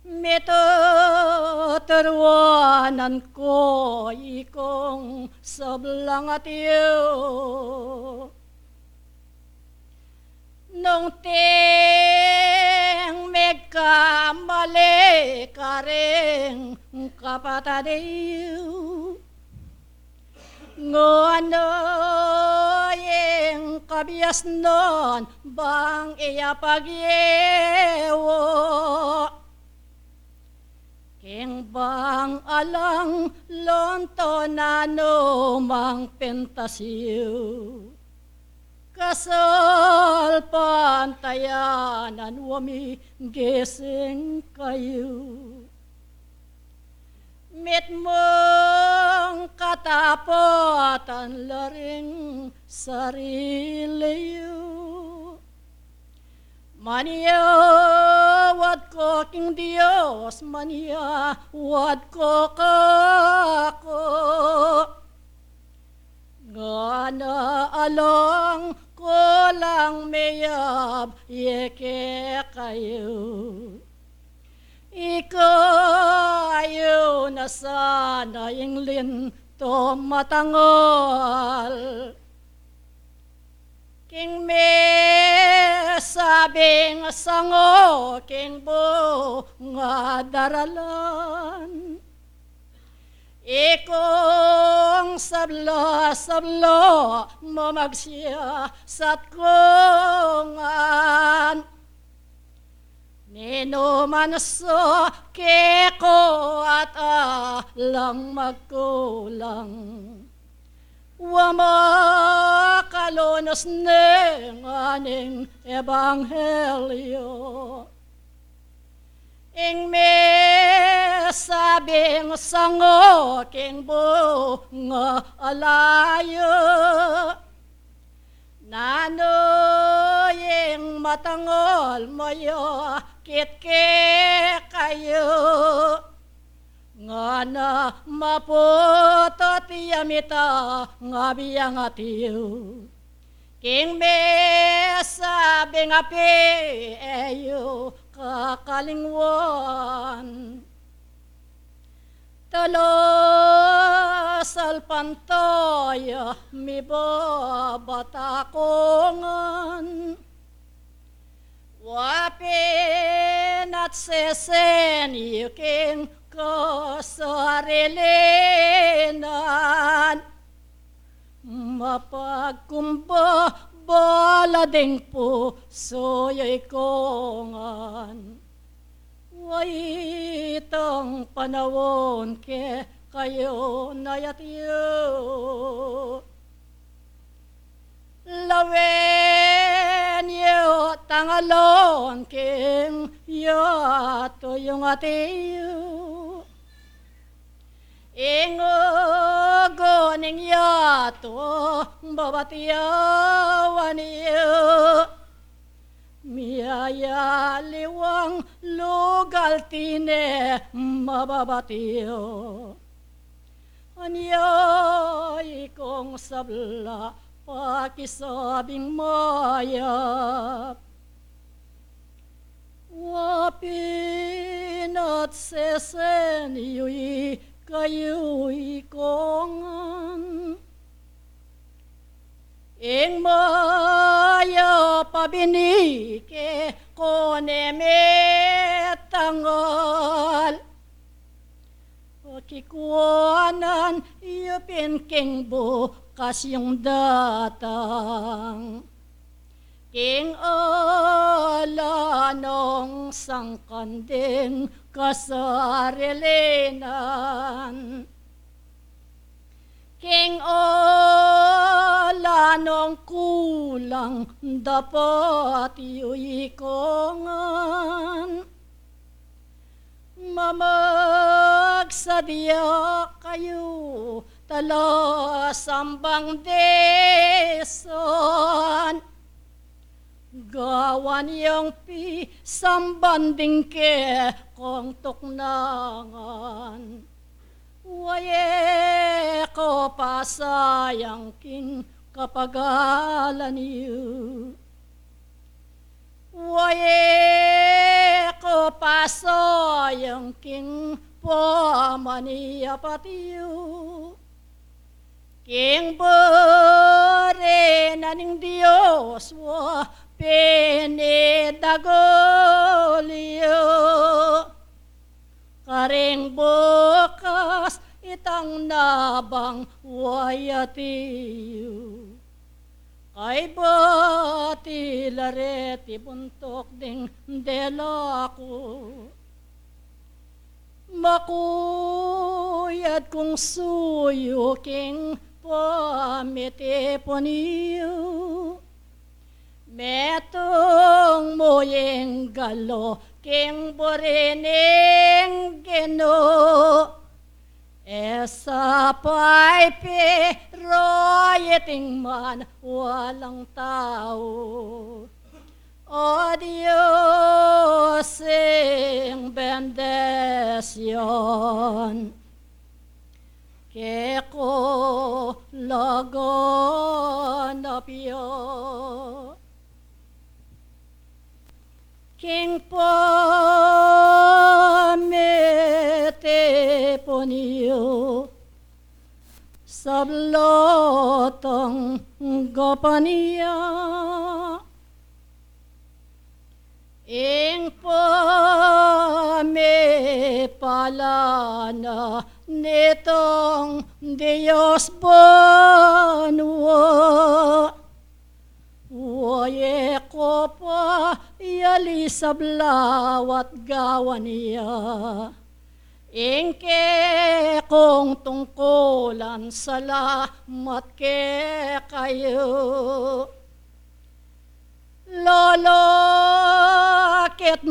Mituturuanan ku ikong sablang atiu. Nung ting megkamali karing kapatad yu, ngana ing kabiasnan bang iya pagyewa. King bang alang lonto na numang pintas yu, kasalpantayanan wa migising kayu. Mitmung katapatan la ring sarili yu. Manyawad ko king Dios, manyawad ko kaku. Nga Sana alang kulang meyabye kekayu. Ikayu na sana ing linto matangol. King mesabing sango king bunga daralan. Ikong sabla-sabla mamagsiyasat ku ngan. Ninuman sa keku at alang magkulang. Wa makalunus ne ngan ing ebanghelyo. Ing mesabing sango king bunga alaya. Nanu ing matangol mayakit kekayu? Ngana maputot ya mitangab yang atiu. King mesabing api e yu kakalingwan. Talasalpantaya mibabata ku ngan. Wa pin at sesen yu king kasarilinan. Mapagkumbaba la ding pusu yu ikongan. Wa itang panaun kekayu na yatu. Lawen yu tangalan king yatu yung atiu. Ing ugu ning yatu babatiawan yu. Miyayaliwang lugal tine mababatiu. Anya ikong sabla pakisabing mayap. Wa pin at sesen yu ikayu ikongan. Ing mayap a binike ku ne metangal. Pakikuanan yu pin king bukas yung datang. King ala nong sangkan ding kasarilinan. King ala nong kulang dapat yu ikongan. Mamagsadya kayu talasambang desan. Gawan yung pisamban ding kekong tuknangan. Wa ye ku pasayang king kapagalan yu. Wa ye ku pasayang king pamaniapat yu. King buri na ning Dios wa pin idagul yu. Karing bukas itang nabang wa yati yu. Kaybat i la reti buntuk ding dela ku. Makuyad kung suyu king pamitipun yu. Metung mu ing galu king buri ning Ginu. E sa paype roy iting man walang tau. O Dios, ing bendisyun. Keko laganap ya. King pamitipun yu, sabla tanggapan ya. Ing pamipala na nitang Dios banua. Wa ye ko pa yali sabla at gawan ya. Ing kekong tungkulan, salamat kekayu. Lolokit,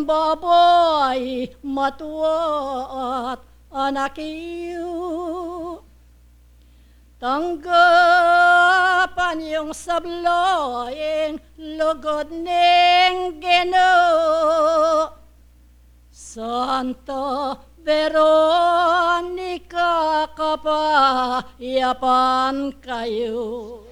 babai, matua at anak yu. Tanggapan yung sabla ing lugud ning Ginu. Santa Veronica, kapayapan kayu.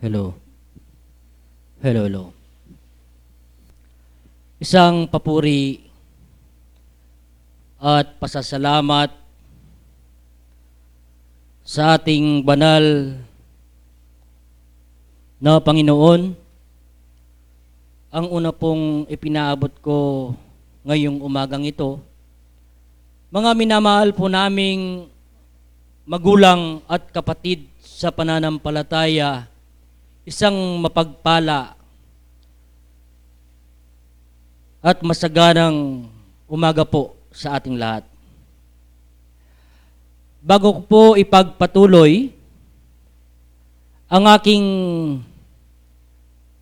Hello. Hello, hello. Isang papuri at pasasalamat sa ating banal na Panginoon. Ang una pong ipinaabot ko ngayong umagang ito, mga minamahal po naming magulang at kapatid sa pananampalataya, isang mapagpala at masaganang umaga po sa ating lahat. Bago ko po ipagpatuloy ang aking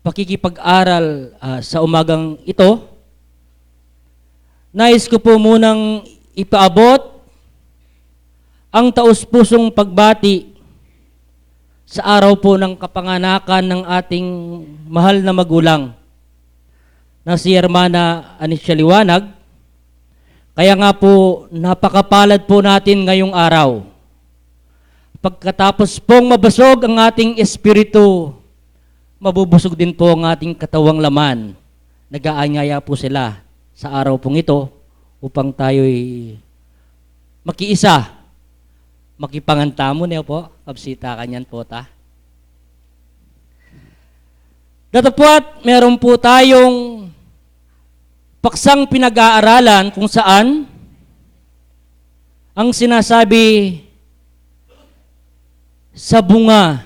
pakikipag-aral, ah, sa umagang ito, nais ko po munang ipaabot ang taus-pusong pagbati sa araw po ng kapanganakan ng ating mahal na magulang na si Hermana Anicia Liwanag. Kaya nga po, napakapalad po natin ngayong araw. Pagkatapos pong mabusog ang ating espiritu, mabubusog din po ang ating katawang laman. Nag-aanyaya po sila sa araw pong ito upang tayo'y makiisa, makipangan tamu, ne po, kabsita kanyan po ta. Datapwat, meron po tayong paksang pinag-aaralan kung saan ang sinasabi sa bunga,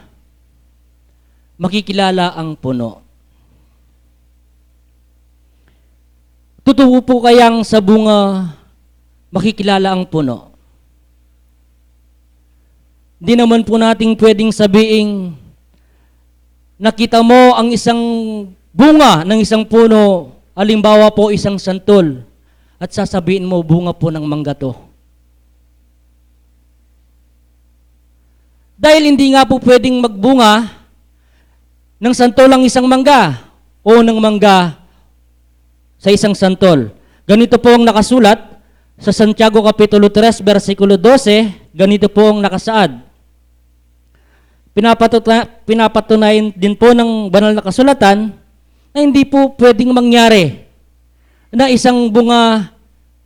makikilala ang puno. Totoo po kayang sa bunga, makikilala ang puno? Di naman po nating pwedeng sabihin, nakita mo ang isang bunga ng isang puno, halimbawa po, isang santol, at sasabihin mo, "Bunga po ng mangga 'to." Dahil hindi nga po pwedeng magbunga ng santol ang isang mangga o ng mangga sa isang santol. Ganito po ang nakasulat sa Santiago Kapitulo tres, bersikulo dose, ganito po ang nakasaad. Pinapatuta-, pinapatunayan din po ng banal na kasulatan na hindi po pwedeng mangyari na isang bunga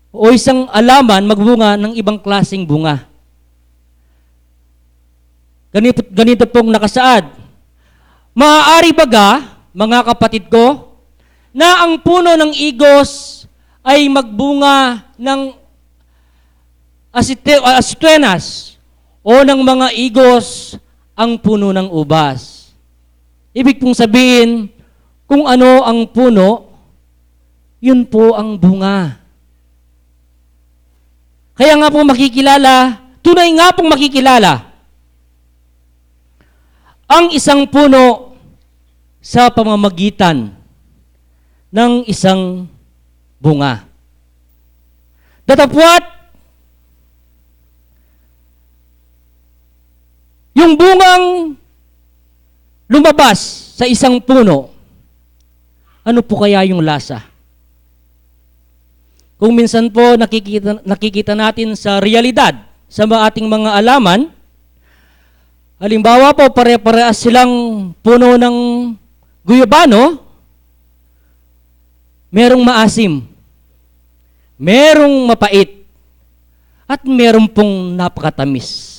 o isang alaman magbunga ng ibang klaseng bunga. Ganito, ganito pong nakasaad, "Maaari baga, mga kapatid ko, na ang puno ng igos ay magbunga ng asite-, asituenas, o ng mga igos ang puno ng ubas?" Ibig pong sabihin, kung ano ang puno, yun po ang bunga. Kaya nga po makikilala, tunay nga pong makikilala ang isang puno sa pamamagitan ng isang bunga. Datapwat, yung bungang lumabas sa isang puno, ano po kaya yung lasa? Kung minsan po nakikita, nakikita natin sa realidad, sa mga ating mga alaman, halimbawa po, pare-parehas silang puno ng guyabano, merong maasim, merong mapait, at meron pong napakatamis.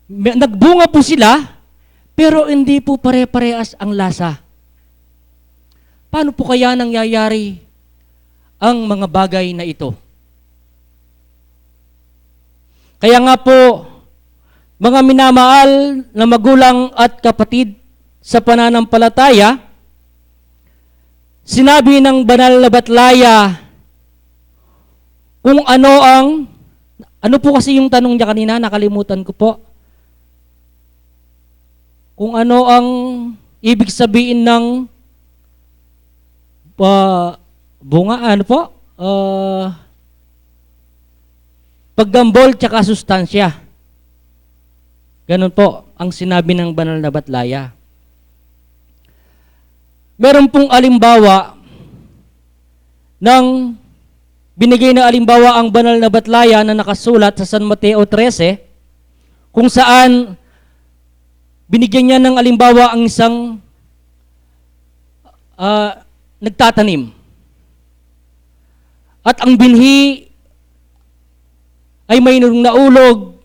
Me-, nagbunga po sila, pero hindi po pare-parehas ang lasa. Paano po kaya nangyayari ang mga bagay na ito? Kaya nga po, mga minamahal na magulang at kapatid sa pananampalataya, sinabi ng banal na batlaya kung ano ang, ano po kasi yung tanong niya kanina, nakalimutan ko po. Kung ano ang ibig sabihin ng, ah, bunga, ano po? Ah, paggambol tsaka sustansya. Ganun po ang sinabi ng banal na batlaya. Meron pong alimbawa ng, binigay na alimbawa ang banal na batlaya na nakasulat sa San Mateo trese, kung saan Binigyan niya ng alimbawa ang isang, ah, nagtatanim. At ang binhi ay mayroong naulog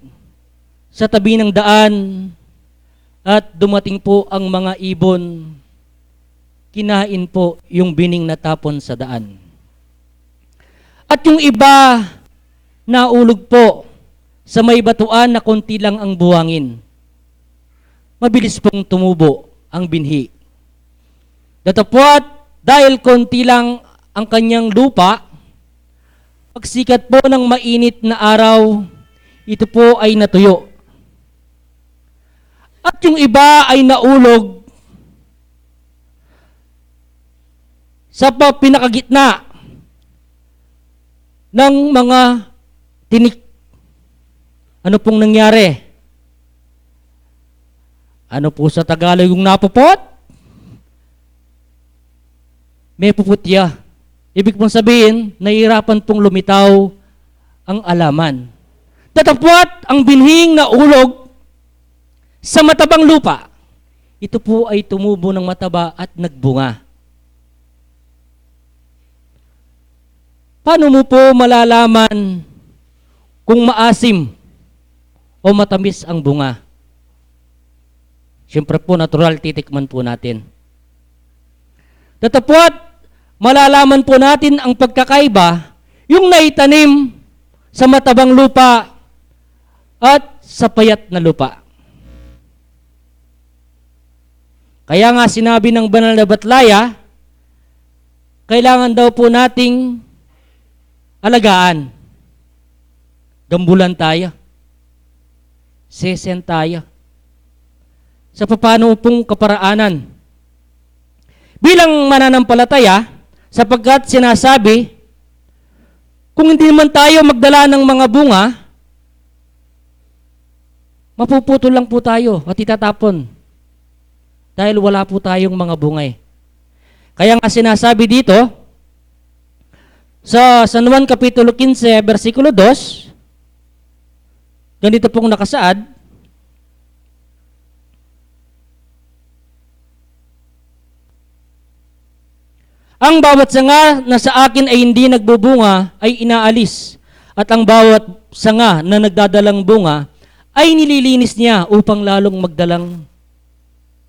sa tabi ng daan at dumating po ang mga ibon, kinain po yung bining natapon sa daan. At yung iba, naulog po sa may batuan na konti lang ang buhangin. Mabilis pong tumubo ang binhi. Datapwat, dahil konti lang ang kanyang lupa, pagsikat po ng mainit na araw, ito po ay natuyo. At yung iba ay naulog sa pa-, pinakagitna ng mga tinik. Ano pong nangyari? Ano po sa Tagalog yung napupot? Mepuputya. Ibig pong sabihin, nahihirapan pong lumitaw ang alaman. Datapwat ang binhing naulog sa matabang lupa, ito po ay tumubo ng mataba at nagbunga. Paano mo po malalaman kung maasim o matamis ang bunga? Siyempre po, natural, titikman po natin. Datapwat, malalaman po natin ang pagkakaiba, yung naitanim sa matabang lupa at sa payat na lupa. Kaya nga sinabi ng banal na batlaya, kailangan daw po nating alagaan. Gambulan tayo. Sesen tayo. Sa papaano pong kaparaanan? Bilang mananampalataya, sapagkat sinasabi, kung hindi naman tayo magdala ng mga bunga, mapuputol lang po tayo at itatapon dahil wala po tayong mga bunga eh. Kaya nga sinasabi dito sa San Juan Kapitulo kinse, bersikulo dos, ganito pong nakasaad, "Ang bawat sanga na sa akin ay hindi nagbubunga ay inaalis, at ang bawat sanga na nagdadalang bunga ay nililinis niya upang lalong magdalang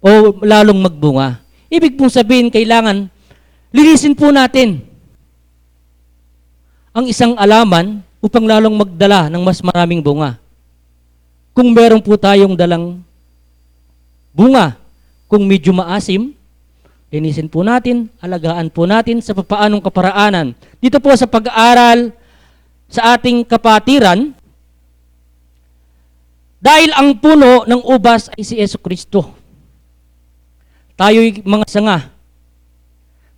o lalong magbunga." Ibig pong sabihin, kailangan linisin po natin ang isang alaman upang lalong magdala ng mas maraming bunga. Kung meron po tayong dalang bunga, kung medyo maasim, linisin po natin, alagaan po natin sa papaanong kaparaanan. Dito po sa pag-aaral sa ating kapatiran, dahil ang puno ng ubas ay si Yesu Kristo. Tayo'y mga sanga.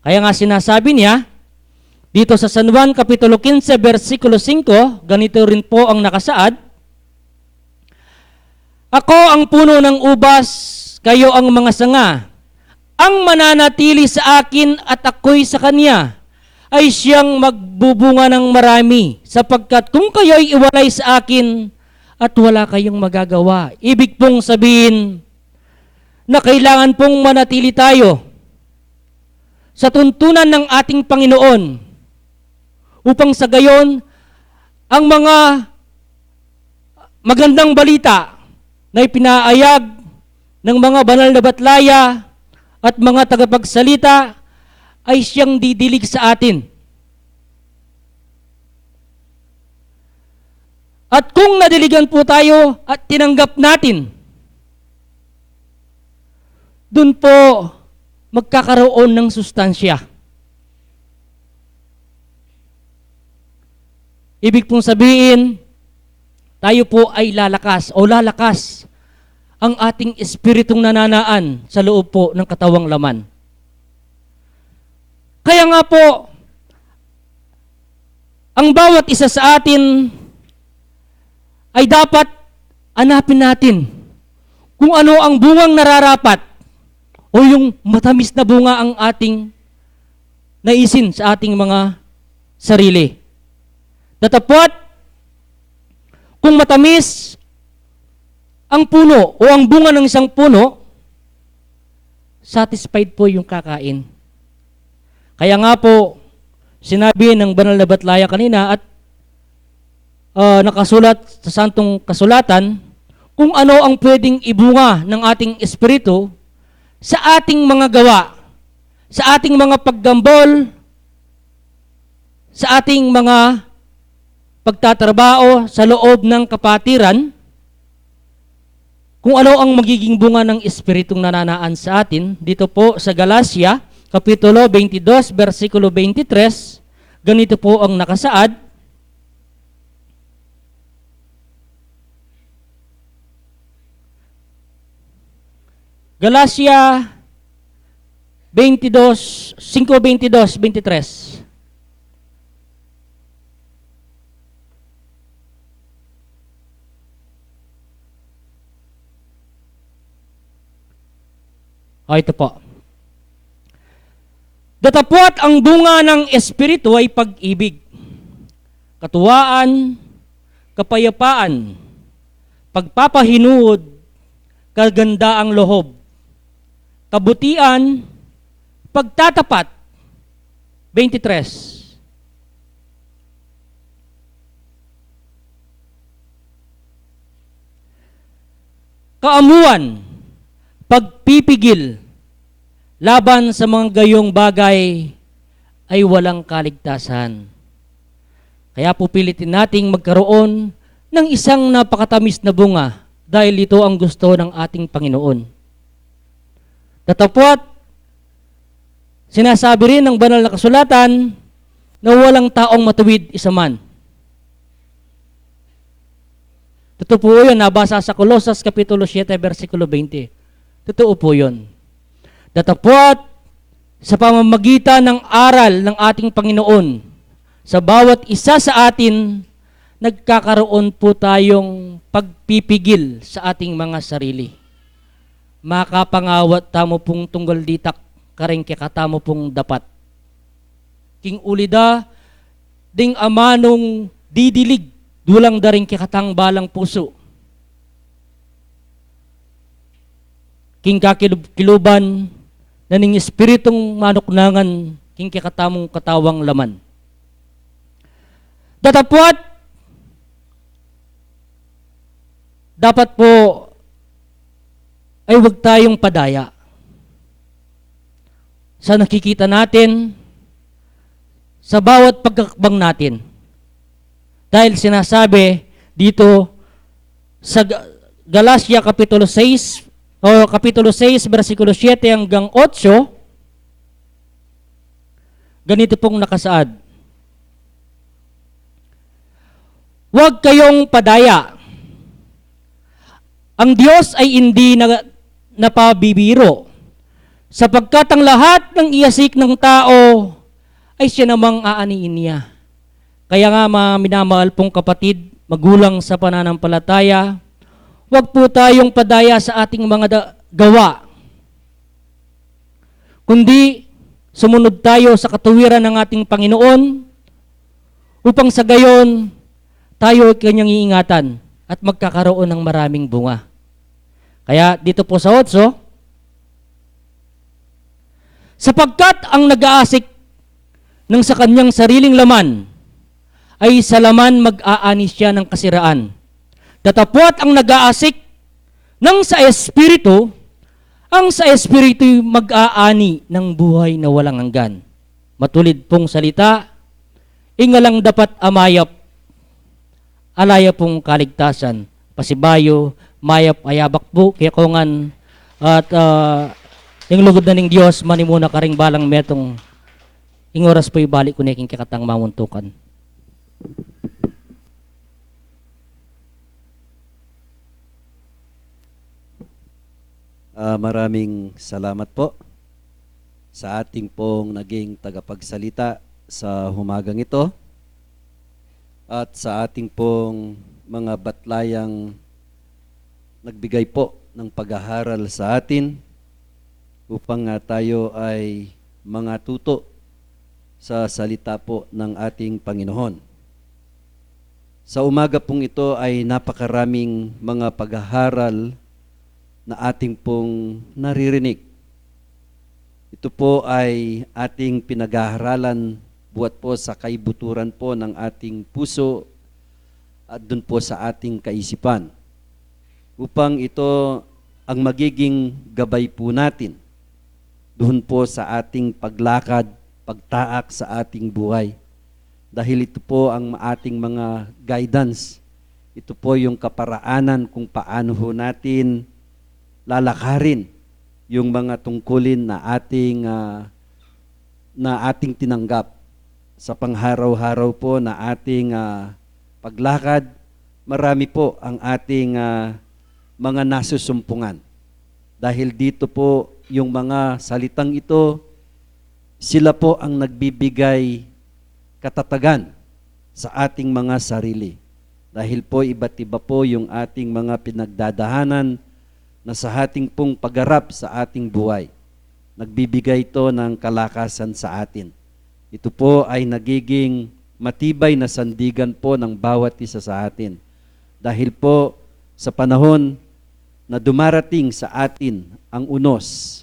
Kaya nga sinasabi niya, dito sa San Juan Kapitulo kinse, bersikulo singko, ganito rin po ang nakasaad, "Ako ang puno ng ubas, kayo ang mga sanga. Ang mananatili sa akin at ako'y sa kanya, ay siyang magbubunga ng marami, sapagkat kung kayo'y iwalay sa akin, at wala kayong magagawa." Ibig pong sabihin na kailangan pong manatili tayo sa tuntunan ng ating Panginoon, upang sa gayon, ang mga magandang balita na ipinaayag ng mga banal na batlaya at mga tagapagsalita ay siyang didilig sa atin. At kung nadiligan po tayo at tinanggap natin, dun po magkakaroon ng sustansya. Ibig pong sabihin, tayo po ay lalakas o lalakas ang ating espiritong nananaan sa loob po ng katawang laman. Kaya nga po, ang bawat isa sa atin ay dapat hanapin natin kung ano ang bungang nararapat o yung matamis na bunga ang ating naisin sa ating mga sarili. Datapwat, kung matamis ang puno o ang bunga ng isang puno, satisfied po yung kakain. Kaya nga po, sinabi ng banal na batlaya kanina at, ah, nakasulat sa Santong Kasulatan, kung ano ang pwedeng ibunga ng ating espiritu sa ating mga gawa, sa ating mga paggambol, sa ating mga pagtatrabaho sa loob ng kapatiran, kung ano ang magiging bunga ng Espiritong nananaan sa atin. Dito po sa Galacia, Kapitulo twenty-two, bersikulo twenty-three, ganito po ang nakasaad. Galacia twenty-two, singko twenty-two, twenty-three. O, ito po. Datapwat ang bunga ng Espiritu ay pag-ibig, katuwaan, kapayapaan, pagpapahinuod, kagandaang loob, kabutian, pagtatapat. Twenty-three. Kaamuan, pagpipigil laban sa mga gayong bagay ay walang kaligtasan. Kaya pupilitin nating magkaroon ng isang napakatamis na bunga dahil ito ang gusto ng ating Panginoon. Datapwat, sinasabi rin ng banal na kasulatan na walang taong matuwid isa man. Totoo po yun, nabasa sa Colosas Kapitulo siete, bersikulo twenty. Totoo po yun. Datapwat, sa pamamagitan ng aral ng ating Panginoon, sa bawat isa sa atin, nagkakaroon po tayong pagpipigil sa ating mga sarili. Makapangawat tamu pung tunggal ditak karing kekatamu pung dapat. King uli da, ding amanung didilig dulang da ring kekatang balang pusu. King kakilub-, kiluban na ning espiritung manuknangan king kekatamung katawang laman. Datapwat, dapat po ay wag tayong padaya sa nakikita natin, sa bawat pagkakbang natin. Dahil sinasabi dito sa Ga-, Galacia Kapitulo sais, o Kapitulo sais, bersikulo siete hanggang otso, ganito pong nakasaad. Huwag kayong padaya. Ang Diyos ay hindi na, napabibiro, sapagkat ang lahat ng iyasik ng tao ay siya namang aanihin niya. Kaya nga, mga minamahal pong kapatid, magulang sa pananampalataya, huwag po tayong padaya sa ating mga da-, gawa, kundi sumunod tayo sa katuwiran ng ating Panginoon, upang sa gayon tayo ay kanyang iingatan at magkakaroon ng maraming bunga. Kaya dito po sa otso, sapagkat ang nag-aasik ng sa kanyang sariling laman ay sa laman mag-aani siya ng kasiraan. Datapwat ang nag-aasik ng sa Espiritu, ang sa Espiritu mag-aani ng buhay na walang hanggan. Matulid pong salita, ing alang dapat a mayap, ala ya pung kaligtasan. Pasibayu, mayap a yabak pu kekongan, at, ah, ing lugud na ning Dios manimuna karing balang metung. Ing oras pu ibalik ku ne king kekatang mamuntukan. Ah, maraming salamat po sa ating pong naging tagapagsalita sa humagang ito at sa ating pong mga batlayang nagbigay po ng paghaharal sa atin upang nga tayo ay mangatuto sa salita po ng ating Panginoon. Sa umaga pong ito ay napakaraming mga paghaharal na ating pong naririnig. Ito po ay ating pinag-aaralan buhat po sa kaibuturan po ng ating puso at dun po sa ating kaisipan, upang ito ang magiging gabay po natin doon po sa ating paglakad, pagtaak sa ating buhay. Dahil ito po ang ating mga guidance. Ito po yung kaparaanan kung paano ho natin lalakarin yung mga tungkulin na ating, ah, na ating tinanggap. Sa pangharaw-haraw po na ating, ah, paglakad, marami po ang ating, ah, mga nasusumpungan. Dahil dito po, yung mga salitang ito, sila po ang nagbibigay katatagan sa ating mga sarili. Dahil po iba't iba po yung ating mga pinagdadahanan na sa ating pong pagharap sa ating buhay. Nagbibigay ito ng kalakasan sa atin. Ito po ay nagiging matibay na sandigan po ng bawat isa sa atin. Dahil po sa panahon na dumarating sa atin ang unos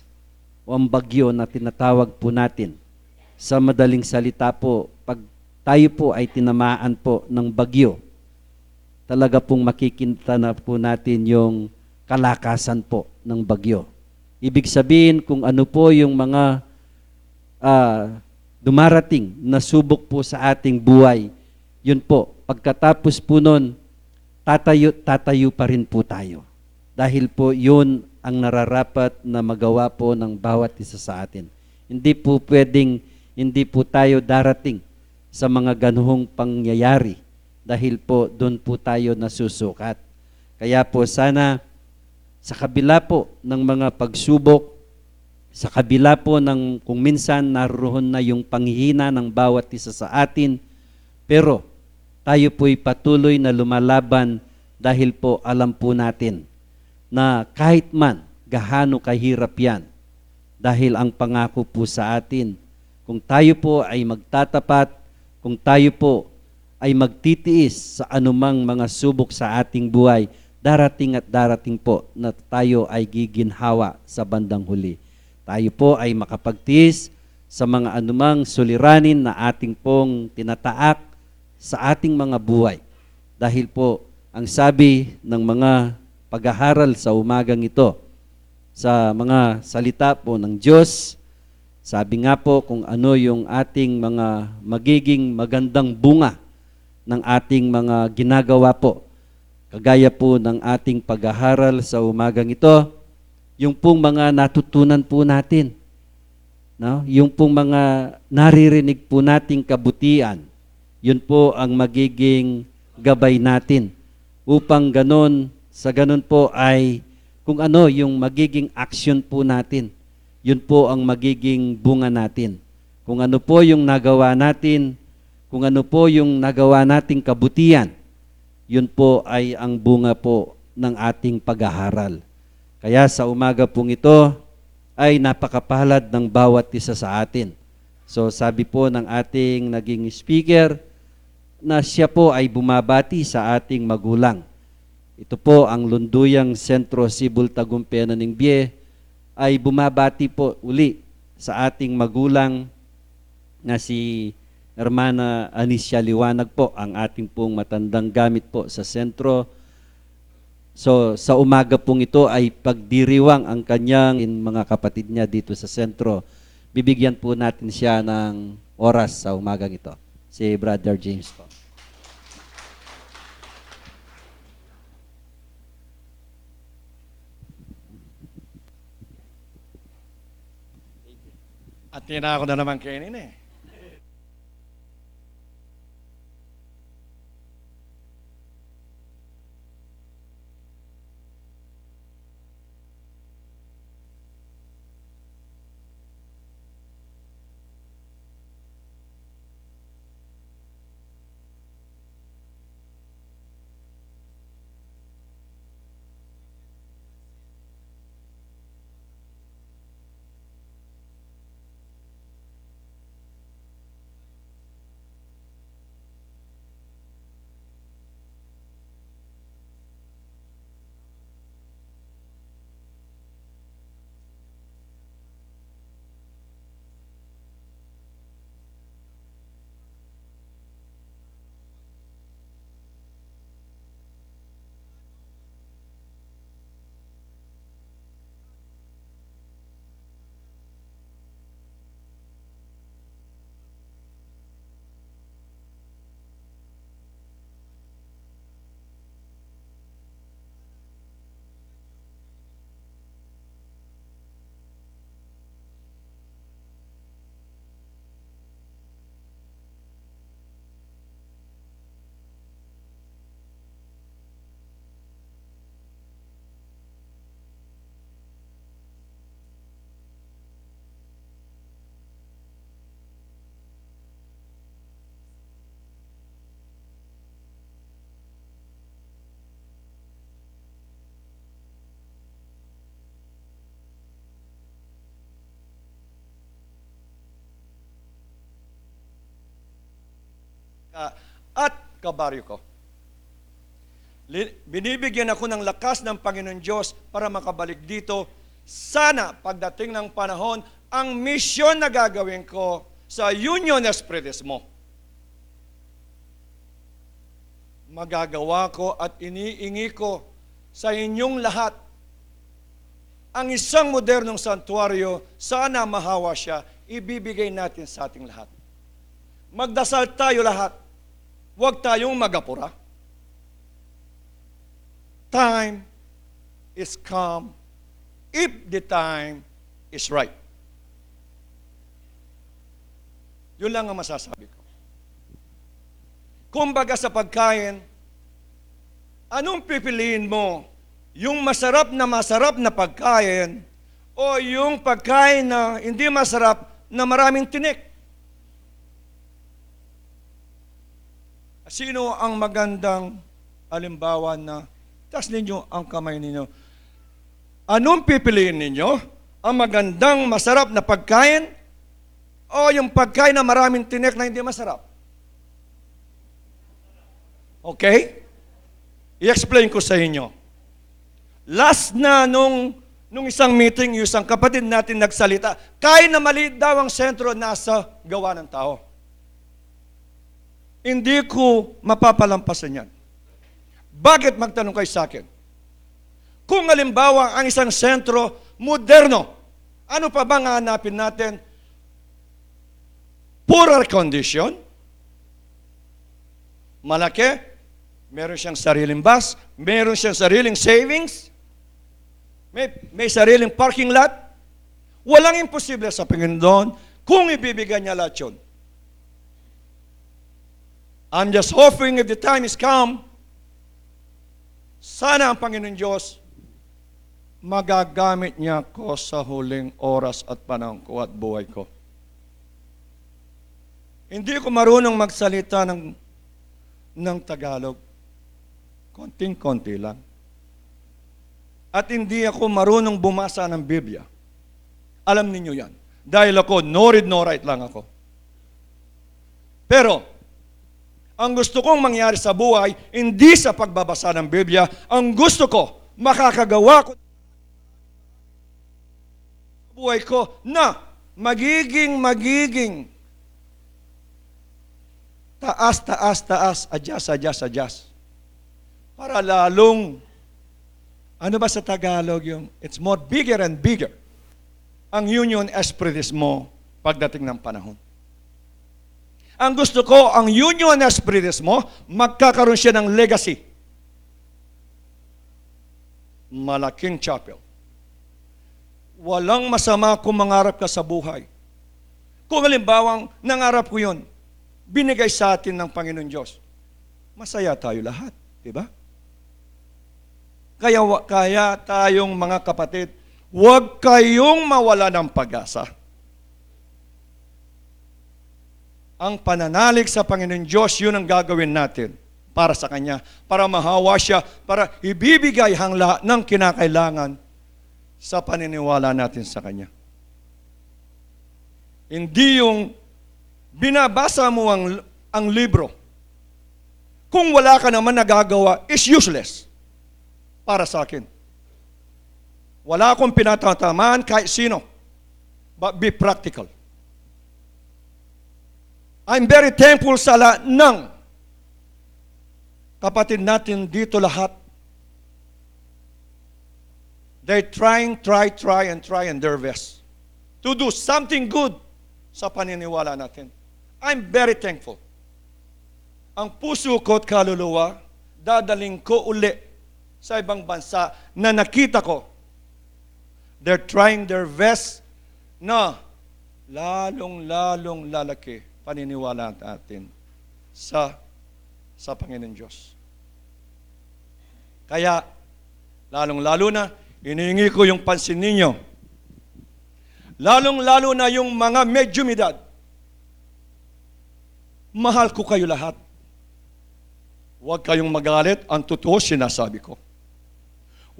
o ang bagyo na tinatawag po natin. Sa madaling salita po, pag tayo po ay tinamaan po ng bagyo, talaga pong makikita na po natin yung kalakasan po ng bagyo. Ibig sabihin, kung ano po yung mga, ah, dumarating na subok po sa ating buhay, yun po, pagkatapos po nun, tatayo, tatayo pa rin po tayo. Dahil po yun ang nararapat na magawa po ng bawat isa sa atin. Hindi po pwedeng hindi po tayo darating sa mga ganuhong pangyayari, dahil po dun po tayo nasusukat. Kaya po sana sa kabila po ng mga pagsubok, sa kabila po ng kung minsan naroon na yung panghihina ng bawat isa sa atin, pero tayo po'y patuloy na lumalaban dahil po alam po natin na kahit man gaano kahirap yan, dahil ang pangako po sa atin, kung tayo po ay magtatapat, kung tayo po ay magtitiis sa anumang mga subok sa ating buhay, darating at darating po na tayo ay giginhawa sa bandang huli. Tayo po ay makapagtiis sa mga anumang suliranin na ating pong tinataak sa ating mga buhay. Dahil po, ang sabi ng mga paghaharal sa umagang ito, sa mga salita po ng Diyos, sabi nga po, kung ano yung ating mga magiging magandang bunga ng ating mga ginagawa po. Kagaya po ng ating paghaharal sa umagang ito, yung pong mga natutunan po natin, no? Yung pong mga naririnig po nating kabutian, yun po ang magiging gabay natin upang ganun, sa ganun po ay kung ano yung magiging aksyon po natin, yun po ang magiging bunga natin. Kung ano po yung nagawa natin, kung ano po yung nagawa nating kabutihan, yun po ay ang bunga po ng ating paghaharal. Kaya sa umaga pong ito ay napakapalad ng bawat isa sa atin. So, sabi po ng ating naging speaker na siya po ay bumabati sa ating magulang. Ito po ang Lunduyang Sentro Sibul Tagum Pena ning Bie ay bumabati po uli sa ating magulang na si Hermana Anicia Liwanag po, ang ating pong matandang gamit po sa sentro. So, sa umaga pong ito ay pagdiriwang ang kanyang in-, mga kapatid niya dito sa sentro. Bibigyan po natin siya ng oras sa umagang ito. Si Brother James po. At tinako na naman kayo nini. ka at kabaryo ko. Li-, binibigyan ako ng lakas ng Panginoon Diyos para makabalik dito. Sana pagdating ng panahon, ang misyon na gagawin ko sa Union Espiritismo, magagawa ko at iniingi ko sa inyong lahat ang isang modernong santuaryo, sana mahawa siya, ibibigay natin sa ating lahat. Magdasal tayo lahat. Huwag tayong magapura. Time is come if the time is right. Yun lang ang masasabi ko. Kumbaga sa pagkain, anong pipiliin mo? Yung masarap na masarap na pagkain o yung pagkain na hindi masarap na maraming tinik? Sino ang magandang alimbawa na, taas ninyo ang kamay ninyo. Anong pipiliin ninyo? Ang magandang, masarap na pagkain o yung pagkain na maraming tinik na hindi masarap? Okay? I-explain ko sa inyo. Last na nung, nung isang meeting, yung isang kapatid natin nagsalita, kahit na maliit daw ang sentro, nasa gawa ng tao. Hindi ko mapapalampasan yan. Bakit, magtanong kayo sa akin? Kung halimbawa ang isang sentro moderno, ano pa bang hahanapin natin? Poor air condition, malaki, meron siyang sariling bus, meron siyang sariling savings, may, may sariling parking lot. Walang imposible sa Panginoon kung ibibigay niya lahat yun. I'm just hoping if the time is come, sana ang Panginoon Diyos, magagamit niya ako sa huling oras at panahon ko at buhay ko. Hindi ko marunong magsalita ng, ng Tagalog. Konting-konti lang. At hindi ako marunong bumasa ng Biblia. Alam ninyo yan. Dahil ako, no read, no write lang ako. Pero, ang gusto kong mangyari sa buhay, hindi sa pagbabasa ng Biblia, ang gusto ko, makakagawa ko buhay ko na magiging, magiging taas, taas, taas, adjust, adjust, adjust. Para lalong, ano ba sa Tagalog yung, it's more bigger and bigger ang Union Espiritismo pagdating ng panahon. Ang gusto ko, ang Union Espiritismo, magkakaroon siya ng legacy. Malaking chapel. Walang masama kung mangarap ka sa buhay. Kung halimbawang nangarap ko yun, binigay sa atin ng Panginoon Diyos, masaya tayo lahat, di ba? Kaya, wa-, kaya tayong mga kapatid, huwag kayong mawala ng pag-asa. Ang pananalig sa Panginoon Diyos, yun ang gagawin natin para sa Kanya, para mahawa Siya, para ibibigay ang lahat ng kinakailangan sa paniniwala natin sa Kanya. Hindi yung binabasa mo ang, ang libro, kung wala ka naman nagagawa, is useless para sa akin. Wala akong pinatatamaan kahit sino. But be practical. I'm very thankful sa lahat ng kapatid natin dito lahat. They're trying, try, try, and try, and their best to do something good sa paniniwala natin. I'm very thankful. Ang puso ko at kaluluwa, dadaling ko uli sa ibang bansa na nakita ko. They're trying their best na lalong-lalong lalaki paniniwala natin sa, sa Panginoon Diyos. Kaya, lalong-lalo na, iniingi ko yung pansin ninyo. Lalong-lalo na yung mga medyo edad. Mahal ko kayo lahat. Huwag kayong magalit, ang totoo sinasabi ko.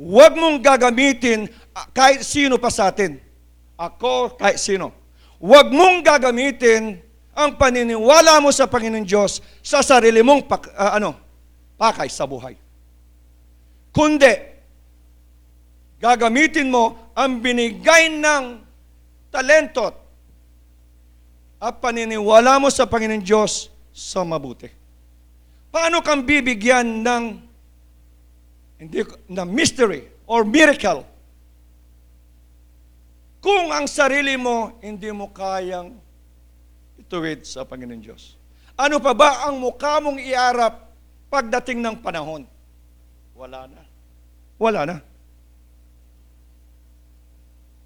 Huwag mong gagamitin, ah, kahit sino pa sa atin. Ako, kahit sino. Huwag mong gagamitin ang paniniwala mo sa Panginoong Diyos sa sarili mong pak-, ah, ano, pakay sa buhay. Kundi, gagamitin mo ang binigay ng talento at paniniwala mo sa Panginoong Diyos sa mabuti. Paano kang bibigyan ng, hindi, ng mystery or miracle kung ang sarili mo hindi mo kayang ituwid sa Panginoong Diyos? Ano pa ba ang mukha mong iarap pagdating ng panahon? Wala na. Wala na.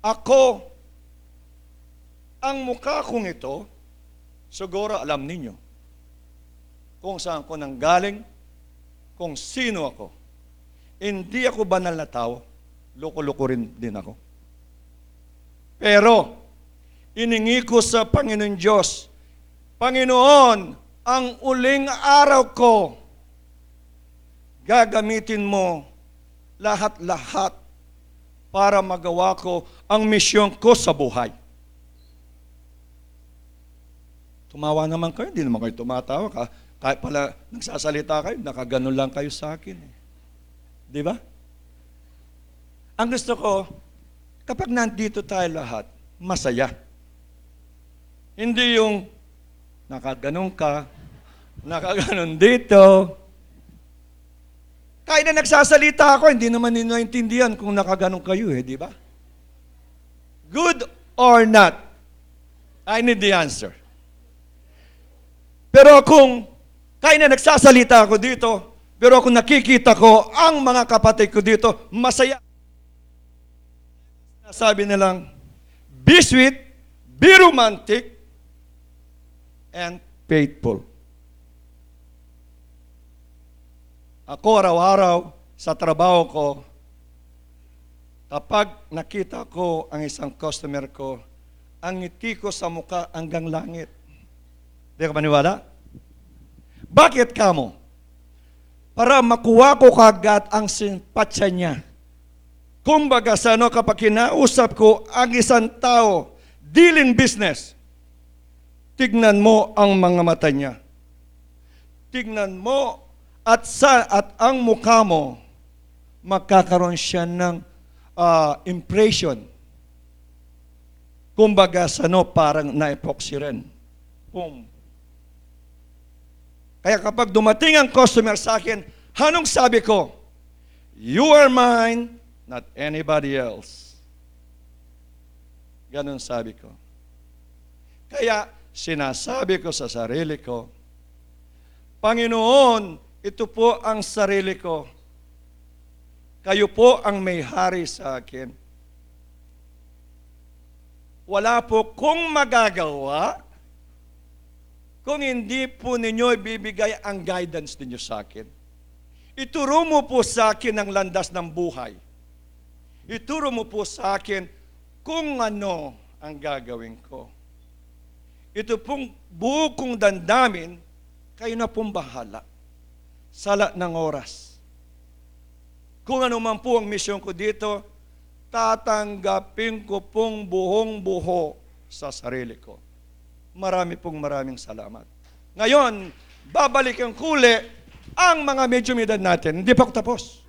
Ako, ang mukha kong ito, siguro alam ninyo kung saan ko nanggaling, kung sino ako. Hindi ako banal na tao, loko-loko rin din ako. Pero, iningi ko sa Panginoon Diyos, "Panginoon, ang uling araw ko, gagamitin mo lahat-lahat para magawa ko ang misyon ko sa buhay." Tumawa naman kayo, hindi naman kayo tumatawa. Ka-, kahit pala nagsasalita kayo, nakaganon lang kayo sa akin eh. Di ba? Ang gusto ko, kapag nandito tayo lahat, masaya. Hindi yung nakaganon ka, nakaganon dito. Kahit na nagsasalita ako, hindi naman ninyo naintindihan kung nakaganon kayo eh, di ba? Good or not? I need the answer. Pero kung kahit na nagsasalita ako dito, pero kung nakikita ko ang mga kapatid ko dito, masaya. Sabi nilang, "Be sweet, be romantic, and faithful." Ako, araw-araw, sa trabaho ko, kapag nakita ko ang isang customer ko, ang ngiti ko sa mukha hanggang langit. Di ka maniwala? Bakit kamo? Para makuha ko kagad ang simpatya niya. Kumbaga, sa ano, kapag kinausap ko ang isang tao, dealing business, tignan mo ang mga mata niya. Tignan mo at sa, at ang mukha mo, magkakaroon siya ng, ah, impression. Kumbaga, sa ano, parang na-epoxy rin. Boom. Kaya kapag dumating ang customer sa akin, anong sabi ko? "You are mine, not anybody else." Ganun sabi ko. Kaya sinasabi ko sa sarili ko, "Panginoon, ito po ang sarili ko. Kayo po ang may hari sa akin." Wala po kong magagawa kung hindi po ninyo ibibigay ang guidance ninyo sa akin. Ituro mo po sa akin ang landas ng buhay. Ituro mo po sa akin kung ano ang gagawin ko. Ito pong buo kong damdamin, kayo na pong bahala. Sala ng oras. Kung ano man po ang misyon ko dito, tatanggapin ko pong buhong-buho sa sarili ko. Marami pong maraming salamat. Ngayon, babalikan ko uli ang mga medyumidad natin. Hindi pa ako tapos.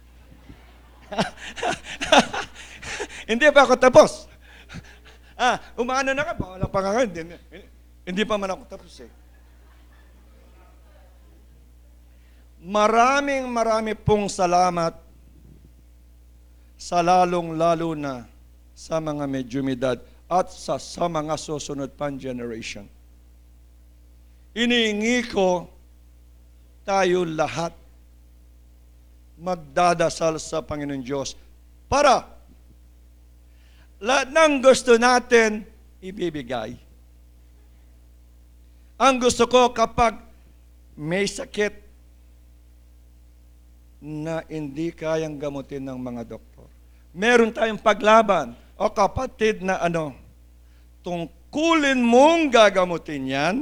Hindi pa ako tapos. Ah, umano na ka, wala pa ka, hindi, hindi pa man ako tapos eh. Maraming, marami pong salamat sa lalong-lalo na sa mga medyumidad at sa, sa mga susunod pang generation. Iniingi ko tayo lahat magdadasal sa Panginoon Diyos para lahat ng gusto natin ibibigay. Ang gusto ko, kapag may sakit na hindi kayang gamutin ng mga doktor, meron tayong paglaban, o kapatid na ano, tungkulin mong gagamutin yan,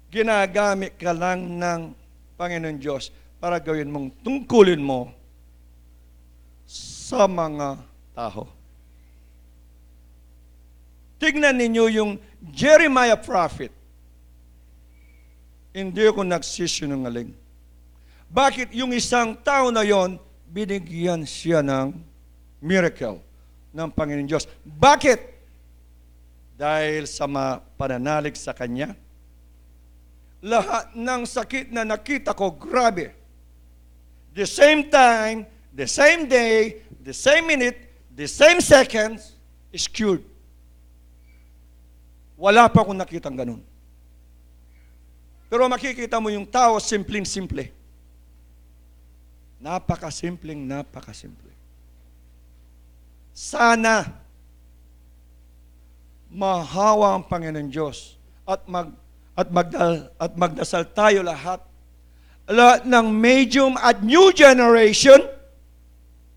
ginagamit ka lang ng Panginoon Diyos para gawin mong tungkulin mo sa mga tao. Tignan ninyo yung Jeremiah prophet. Hindi ako nagsisinungaling. Bakit yung isang tao na yon, binigyan siya ng miracle ng Panginoon Diyos? Bakit? Dahil sa ma-, pananalig sa Kanya. Lahat ng sakit na nakita ko, grabe. The same time, the same day, the same minute, the same seconds, is cured. Wala pa akong nakitang ganun. Pero makikita mo yung tao, simpleng-simple. Napakasimpleng, napakasimple. Sana mahawa ang Panginoon Diyos at mag-, at magda-, at magdasal tayo lahat. Lahat ng medium at new generation,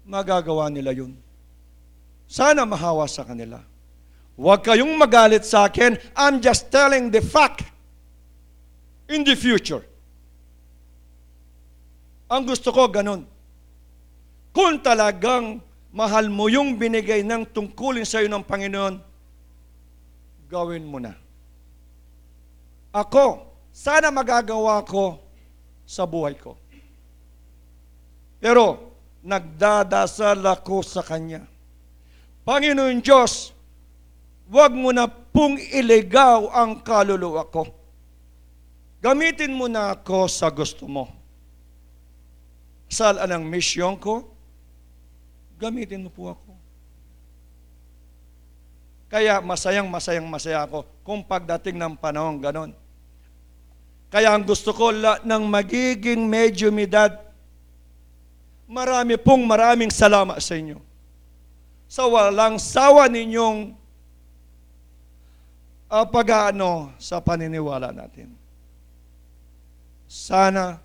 magagawa nila yun. Sana mahawa sa kanila. Huwag kayong magalit sa akin. I'm just telling the fact in the future. Ang gusto ko, ganun. Kung talagang mahal mo yung binigay ng tungkulin sa'yo ng Panginoon, gawin mo na. Ako, sana magagawa ko sa buhay ko. Pero, nagdadasal ako sa Kanya. Panginoon Diyos, wag mo na pong iligaw ang kaluluwa ko. Gamitin mo na ako sa gusto mo. Saan ang misyon ko, gamitin mo po ako. Kaya masayang, masayang, masaya ako kung pagdating ng panahon ganon. Kaya ang gusto ko, lahat ng magiging mediumidad, marami pong maraming salamat sa inyo sa walang sawa ninyong, ah, pag-aano sa paniniwala natin. Sana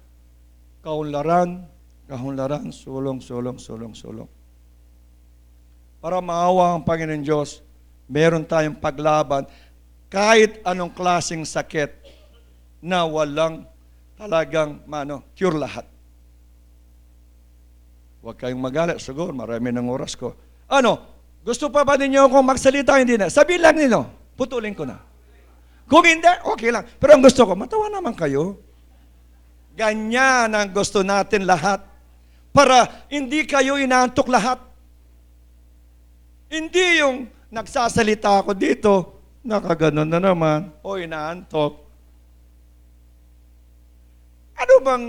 kaunlaran, kaunlaran, sulong, sulong, sulong, sulong. Para maawa ang Panginoon Diyos, meron tayong paglaban kahit anong klaseng sakit na walang talagang, mano, cure lahat. Huwag kayong magalit, siguro marami ng oras ko. Ano, gusto pa ba ninyo akong magsalita? Hindi na. Sabihin lang ninyo, putulin ko na. Kung hindi, okay lang. Pero ang gusto ko, matawa naman kayo. Ganyan ang gusto natin lahat. Para hindi kayo inaantok lahat. Hindi yung nagsasalita ako dito, nakaganon na naman, o inaantok. Ano bang,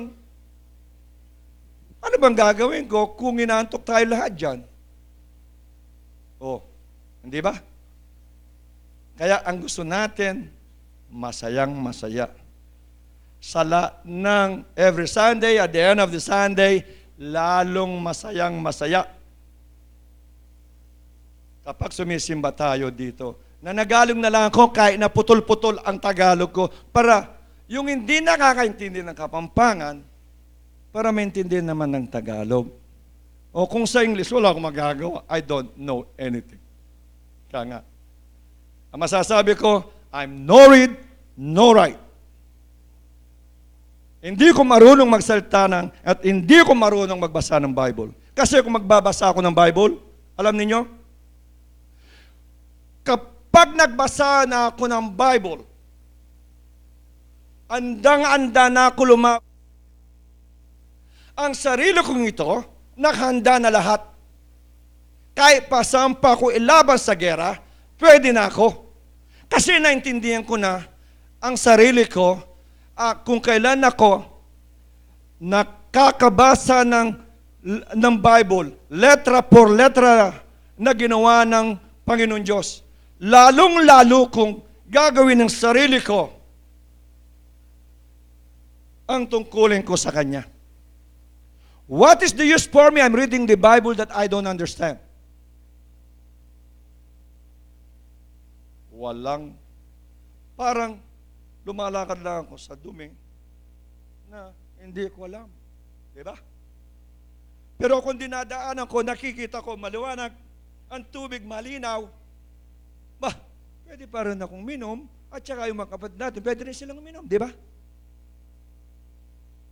ano bang gagawin ko kung inaantok tayo lahat dyan? Oh, hindi ba? Kaya ang gusto natin, masayang masaya. Sa la-, ng every Sunday, at the end of the Sunday, lalong masayang masaya. Kapag sumisimba tayo dito, nanagalog na lang ako kahit na putol-putol ang Tagalog ko para yung hindi nakakaintindi ng Kapampangan, para maintindihan naman ng Tagalog. O kung sa English, wala akong magagawa. I don't know anything. Kaya nga, ang masasabi ko, I'm no read, no write. Hindi ko marunong magsalita ng, at hindi ko marunong magbasa ng Bible. Kasi kung magbabasa ako ng Bible, alam ninyo, kapag nagbasa na ako ng Bible, andang-anda na ako luma-, ang sarili kong ito, nakahanda na lahat. Kahit pa saan pa ako ilaban sa gera, pwede na ako. Kasi naintindihan ko na ang sarili ko, ah, kung kailan ako nakakabasa ng, ng Bible, letra por letra na ginawa ng Panginoon Diyos. Lalong-lalo kung gagawin ng sarili ko ang tungkulin ko sa Kanya. What is the use for me? I'm reading the Bible that I don't understand. Walang, parang lumalakad lang ako sa dumi na hindi ko alam. Di ba? Pero kung dinadaanan ko, nakikita ko maliwanag, ang tubig malinaw, ba, pwede pa rin akong minom, at saka yung mga kapatid natin, pwede rin silang minom, di ba?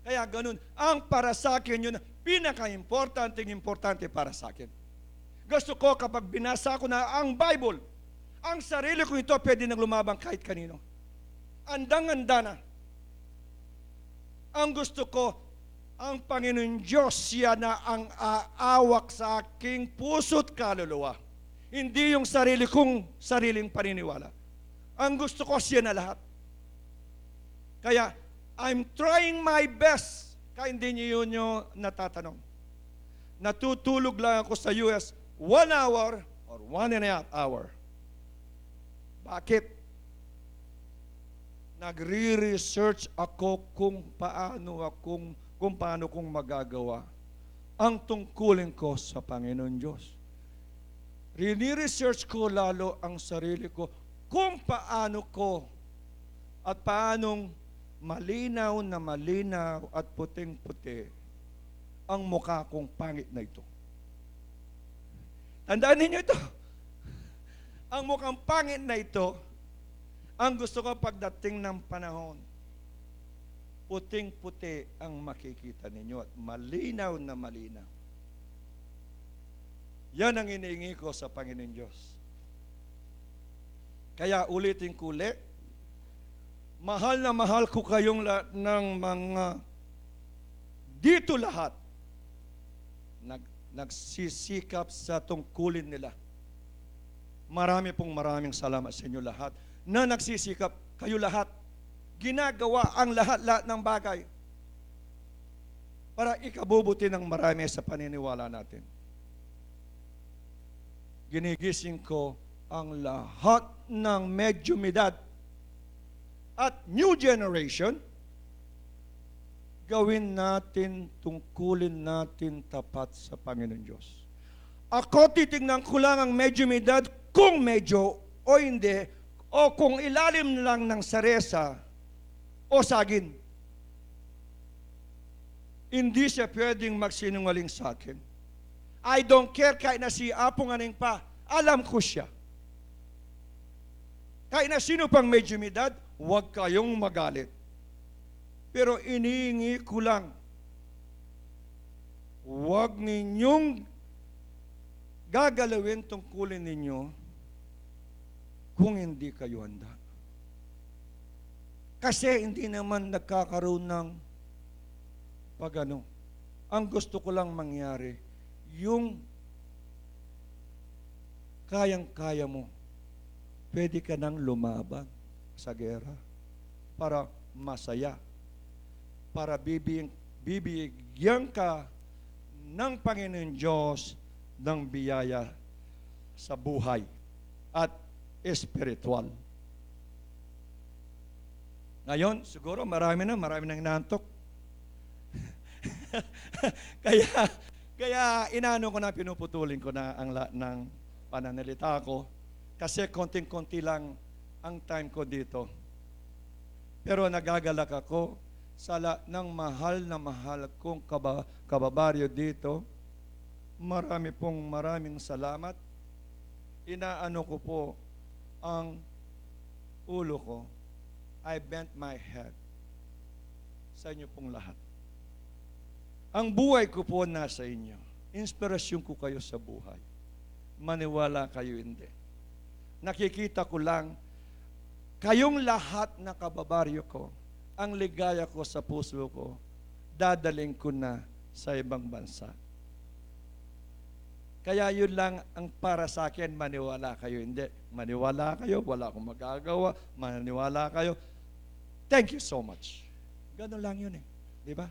Kaya ganun, ang para sa akin yun, pinaka-importanteng importante para sa akin. Gusto ko kapag binasa ko na ang Bible, Ang sarili kong ito, pwede nang lumaban kahit kanino. Andang-anda na. Ang gusto ko, ang Panginoon Diyos, siya na ang aawak sa aking puso't kaluluwa. Hindi yung sarili kong sariling paniniwala. Ang gusto ko, siya na lahat. Kaya, I'm trying my best. Kaya hindi niyo yun yung natatanong. Natutulog lang ako sa U S, one hour or one and a half hour. Bakit? Nagre-research ako kung paano akong, kung paano kong magagawa ang tungkulin ko sa Panginoon Diyos. Rini-research ko lalo ang sarili ko kung paano ko at paanong malinaw na malinaw at puting-puti ang mukha kong pangit na ito. Tandaan ninyo ito. Ang mukhang pangit na ito, ang gusto ko pagdating ng panahon, puting-puti ang makikita ninyo at malinaw na malinaw. Yan ang iniingi ko sa Panginoon Diyos. Kaya ulitin ko uli, mahal na mahal ko kayong lahat ng mga dito lahat nag, nagsisikap sa tungkulin nila. Marami pong maraming salamat sa inyo lahat na nagsisikap, kayo lahat. Ginagawa ang lahat-lahat ng bagay para ikabubuti ng marami sa paniniwala natin. Ginigising ko ang lahat ng medyumidad at new generation, gawin natin, tungkulin natin tapat sa Panginoon Diyos. Ako, titingnan ko lang ang medyumidad kung medyo o hindi, o kung ilalim lang ng saresa o sagin. Hindi siya pwedeng magsinungaling sa akin. I don't care kahit na si Apong Aning pa, alam ko siya. Kahit na sino pang medyumidad, huwag kayong magalit. Pero iniingi ko lang, huwag ninyong gagalawin tungkulin ninyo kung hindi kayo handa. Kasi hindi naman nagkakaroon ng pag-ano. Ang gusto ko lang mangyari, yung kayang-kaya mo, pwede ka nang lumaban sa gera para masaya, para bibi-, bibigyan ka ng Panginoon Diyos ng biyaya sa buhay at espiritual. Ngayon, siguro marami na, marami nang inaantok. Kaya, kaya inaano ko na, pinuputulin ko na ang la-, ng pananalita ko kasi konting-konti lang ang time ko dito. Pero nagagalak ako sa la-, ng mahal na mahal kong kaba-, kababaryo dito. Marami pong maraming salamat. Inaano ko po ang ulo ko. I bent my head sa inyo pong lahat. Ang buhay ko po nasa inyo. Inspirasyon ko kayo sa buhay. Maniwala kayo, hindi. Nakikita ko lang, kayong lahat na kababaryo ko, ang ligaya ko sa puso ko, dadaling ko na sa ibang bansa. Kaya yun lang ang para sa akin, maniwala kayo, hindi. Maniwala kayo, wala akong magagawa, maniwala kayo. Thank you so much. Ganun lang yun eh. Di ba?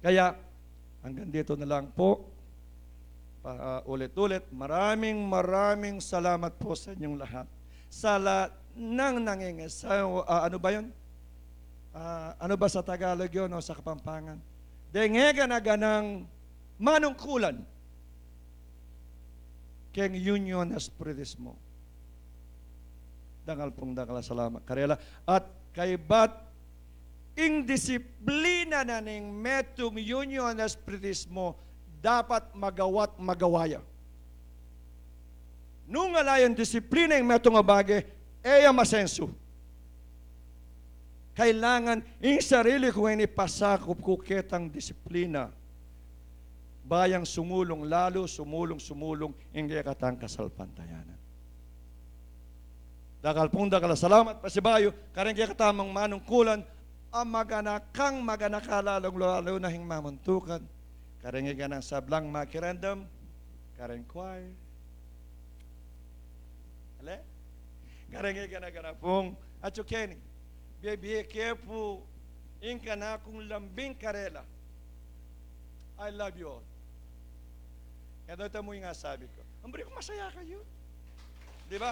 Kaya, hanggang dito na lang po. Pa, ah, ulit-ulit, maraming, maraming salamat po sa inyong lahat. Sa lahat ng nangingis-, ah, ano ba yun? Ah, ano ba sa Tagalog yun o sa Kapampangan? Dengega na ganang manungkulan keng Union Espiritismo. Dangal pung dangal a salamat karela. At kaybat ing disiplina na ning metung Union Espiritismo dapat magawa't magawa ya. Nung ala yang disiplina ing metung a bage, e ya masensu. Kailangan ing sarili kung ini pasakup ku ketang disiplina. Ba yang sumulung lalu, sumulung, sumulung ing kekatang kasalpantayanan. Dakal pung dakal a salamat. Pasibayu, kareng kekatamung manungkulan, a maganakang maganaka, lalung lalu na ing mamuntukan. Kareng iganang sablang makirandam, kareng choir. Ale? Kareng iganang pung, atyu keni, bibie ke pu ing kanakung lambing karela. I love you all. Kaya ito mu ing asabi ku. Ang buri ku masaya kayu. Di ba?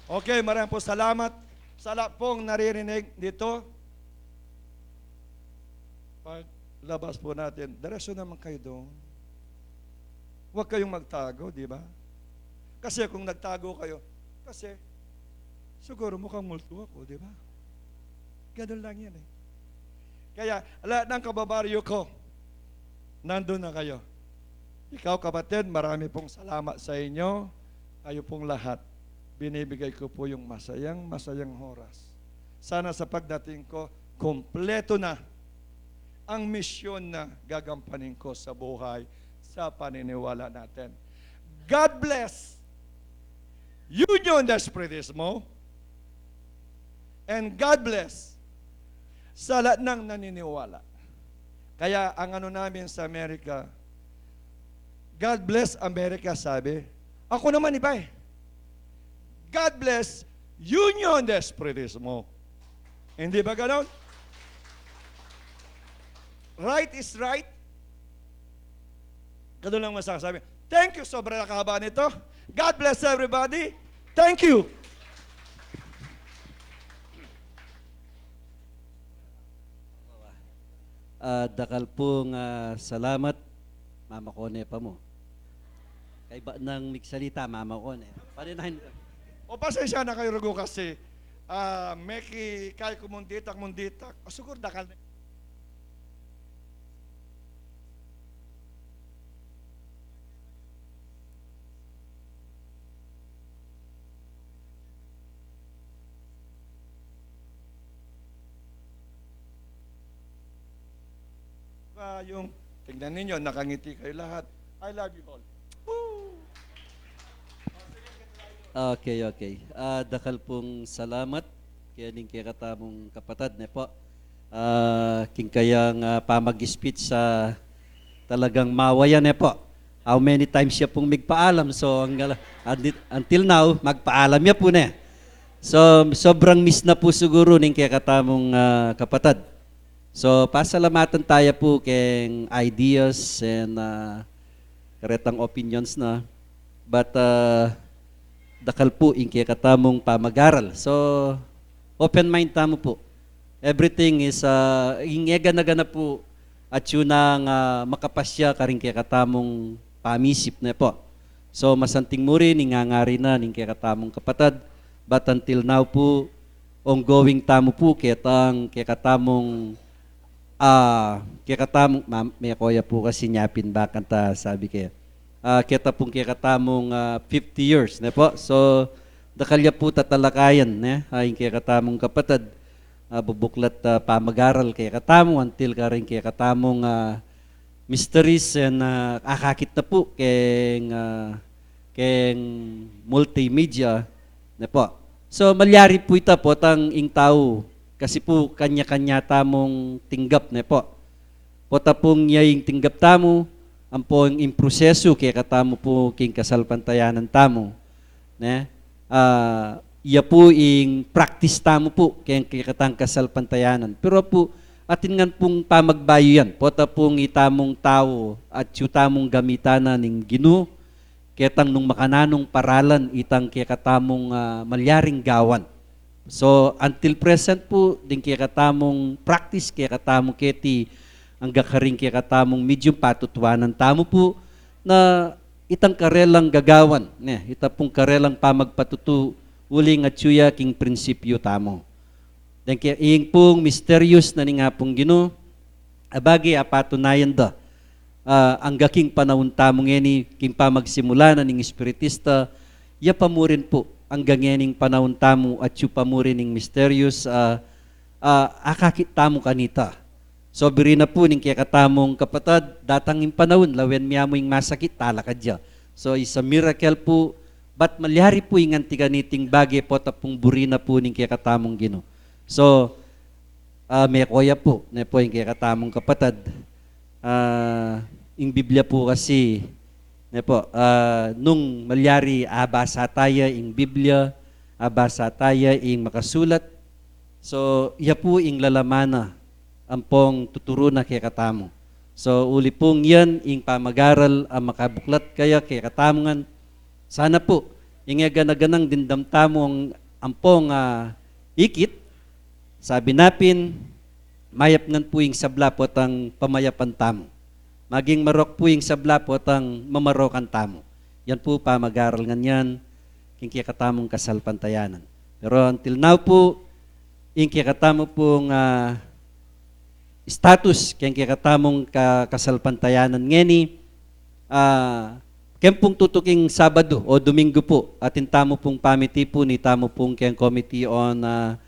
Okay, maraming po salamat. Sa lahat pong naririnig dito, paglabas po natin, diretso naman kayo doon. Huwag kayong magtago, di ba? Kasi kung nagtago kayo, kasi siguro mukhang multo ako, di ba? Ganun lang yan eh. Kaya, lahat ng kababaryo ko, nandun na kayo. Ikaw, kapatid, marami pong salamat sa inyo. Kayo pong lahat, binibigay ko po yung masayang, masayang oras. Sana sa pagdating ko, kumpleto na ang misyon na gagampanin ko sa buhay, sa paniniwala natin. God bless Union de Espiritismo. And God bless sa lahat ng naniniwala. Kaya ang ano namin sa Amerika, "God bless America," sabi. Ako naman iba eh. "God bless Union de Espiritismo." Hindi ba ganon? Right is right. Ganun lang masasabi. Thank you, sobra na kahaba nito. God bless everybody. Thank you. Ah, dakal pung, ah, salamat, Mama Kone pa mu. Kaiba nang migsalita, Mama Kone. Paninahin. O, pasensya na kayo, rugu, kasi, ah, meki kay kumunditak, munditak. O, siguro dakal na. Ah, yung, tingnan ninyo, nakangiti kayo lahat. I love you all. Woo! Okay, okay. Ah, dakal pung salamat kening kekatamung kapatad, ne po. Ah, king kayang, ah, pamag-speech sa talagang mawayan, ne po. How many times ya pung migpaalam? So, ang, until now, magpaalam ya pu, ne. So, sobrang miss na pu siguru ning kekatamung, ah, kapatad. So, pasalamatan taya pu keng ideas and, ah, karetang opinions na. But, ah, dakal pu ing kekatamung pamag-aral. So, open mind tamu pu. Everything is, ah, ing egana-gana pu atyu nang, ah, makapasya karing kekatamung pamisip, ne po. So, masanting mu rin ing ngangari na ning kekatamung kapatad. But until now pu, ongoing tamu pu ketang kekatamung, ah, kekatamung, ma-, meko ya pu kasi nyapin bakan ta sabi ke. Ah, keta pung kekatamung, ah, fifty years, ne po? So, dakal ya pu tatalakayan, ne? Ah, ing kekatamung kapatad, ah, bubuklat, ah, pamag-aral kekatamu, until karing kekatamung, ah, mysteries and, ah, akakit na pu keng, ah, keng multimedia, ne po. So, malyari pu ita potang ing tau, kasi pu kanya-kanya tamung tinggap, ne po. Pota pung ya ing tinggap tamu, ampo ing prosesu kekatamu pu king kasalpantayanan tamu, ne? Ah, ya pu ing practice tamu pu keng kekatang kasalpantayanan. Pero pu, atin ngan pung pamagbayu yan, pota pung itamung tau, atyu tamung gamitan na ning Ginu, ketang nung makananung paralan itang kekatamung, ah, malyaring gawan. So, until present pu, ding kekatamung practice kekatamu keti angga karing kekatamung medium, patutuanan tamu pu na itang karelang gagawan, ne, ita pung karelang pamagpatutu, uling atyu ya king prinsipyu tamu. Deng ke, ing pung misterios na ning Apung Ginu, abagi apatunayan da, ah, angga king panaun tamu ngeni, king pamagsimula na ning Espiritista, ya pa mu rin pu, angga ngening panaun tamu, atyu pa mu rin ing misterios, ah, ah, akakit tamu kanita. So, buri na pu ning kekatamung kapatad, datang ing panaun, lawen mia mu ing masakit, talakad ya. So, it's a miracle pu, Bat malyari pu ing anti kaniting bage pota pung buri na pu ning kekatamung Ginu. So, ah, meko ya pu, ne pu ing kekatamung kapatad. Ah, ing Biblia pu kasi, ne pu, ah, nung malyari abasa taya ing Biblia, abasa taya ing makasulat, so, ya pu ing lalaman na ampong tuturu na kekatamu. So, uli pung yan, ing pamagaral a makabuklat kaya kekatamu ngan. Sana pu, ing e gana-ganang dimdam tamu ang ampong, ah, ikit, sabi na pin, mayap ngan pu ing sabla potang pamayapan tamu. Maging marok pu ing sabla potang mamarokan tamu. Yan pu pamagaral ngan yan, king kekatamung kasalpantayanan. Pero until now pu, ing kekatamu pung, ah, status, king kekatamung ka-, kasalpantayanan ngeni, ah, keng pung tutuking Sabadu o Domingo pu, atin tamu pung pamitipu nitamu pung keng Committee on, ah,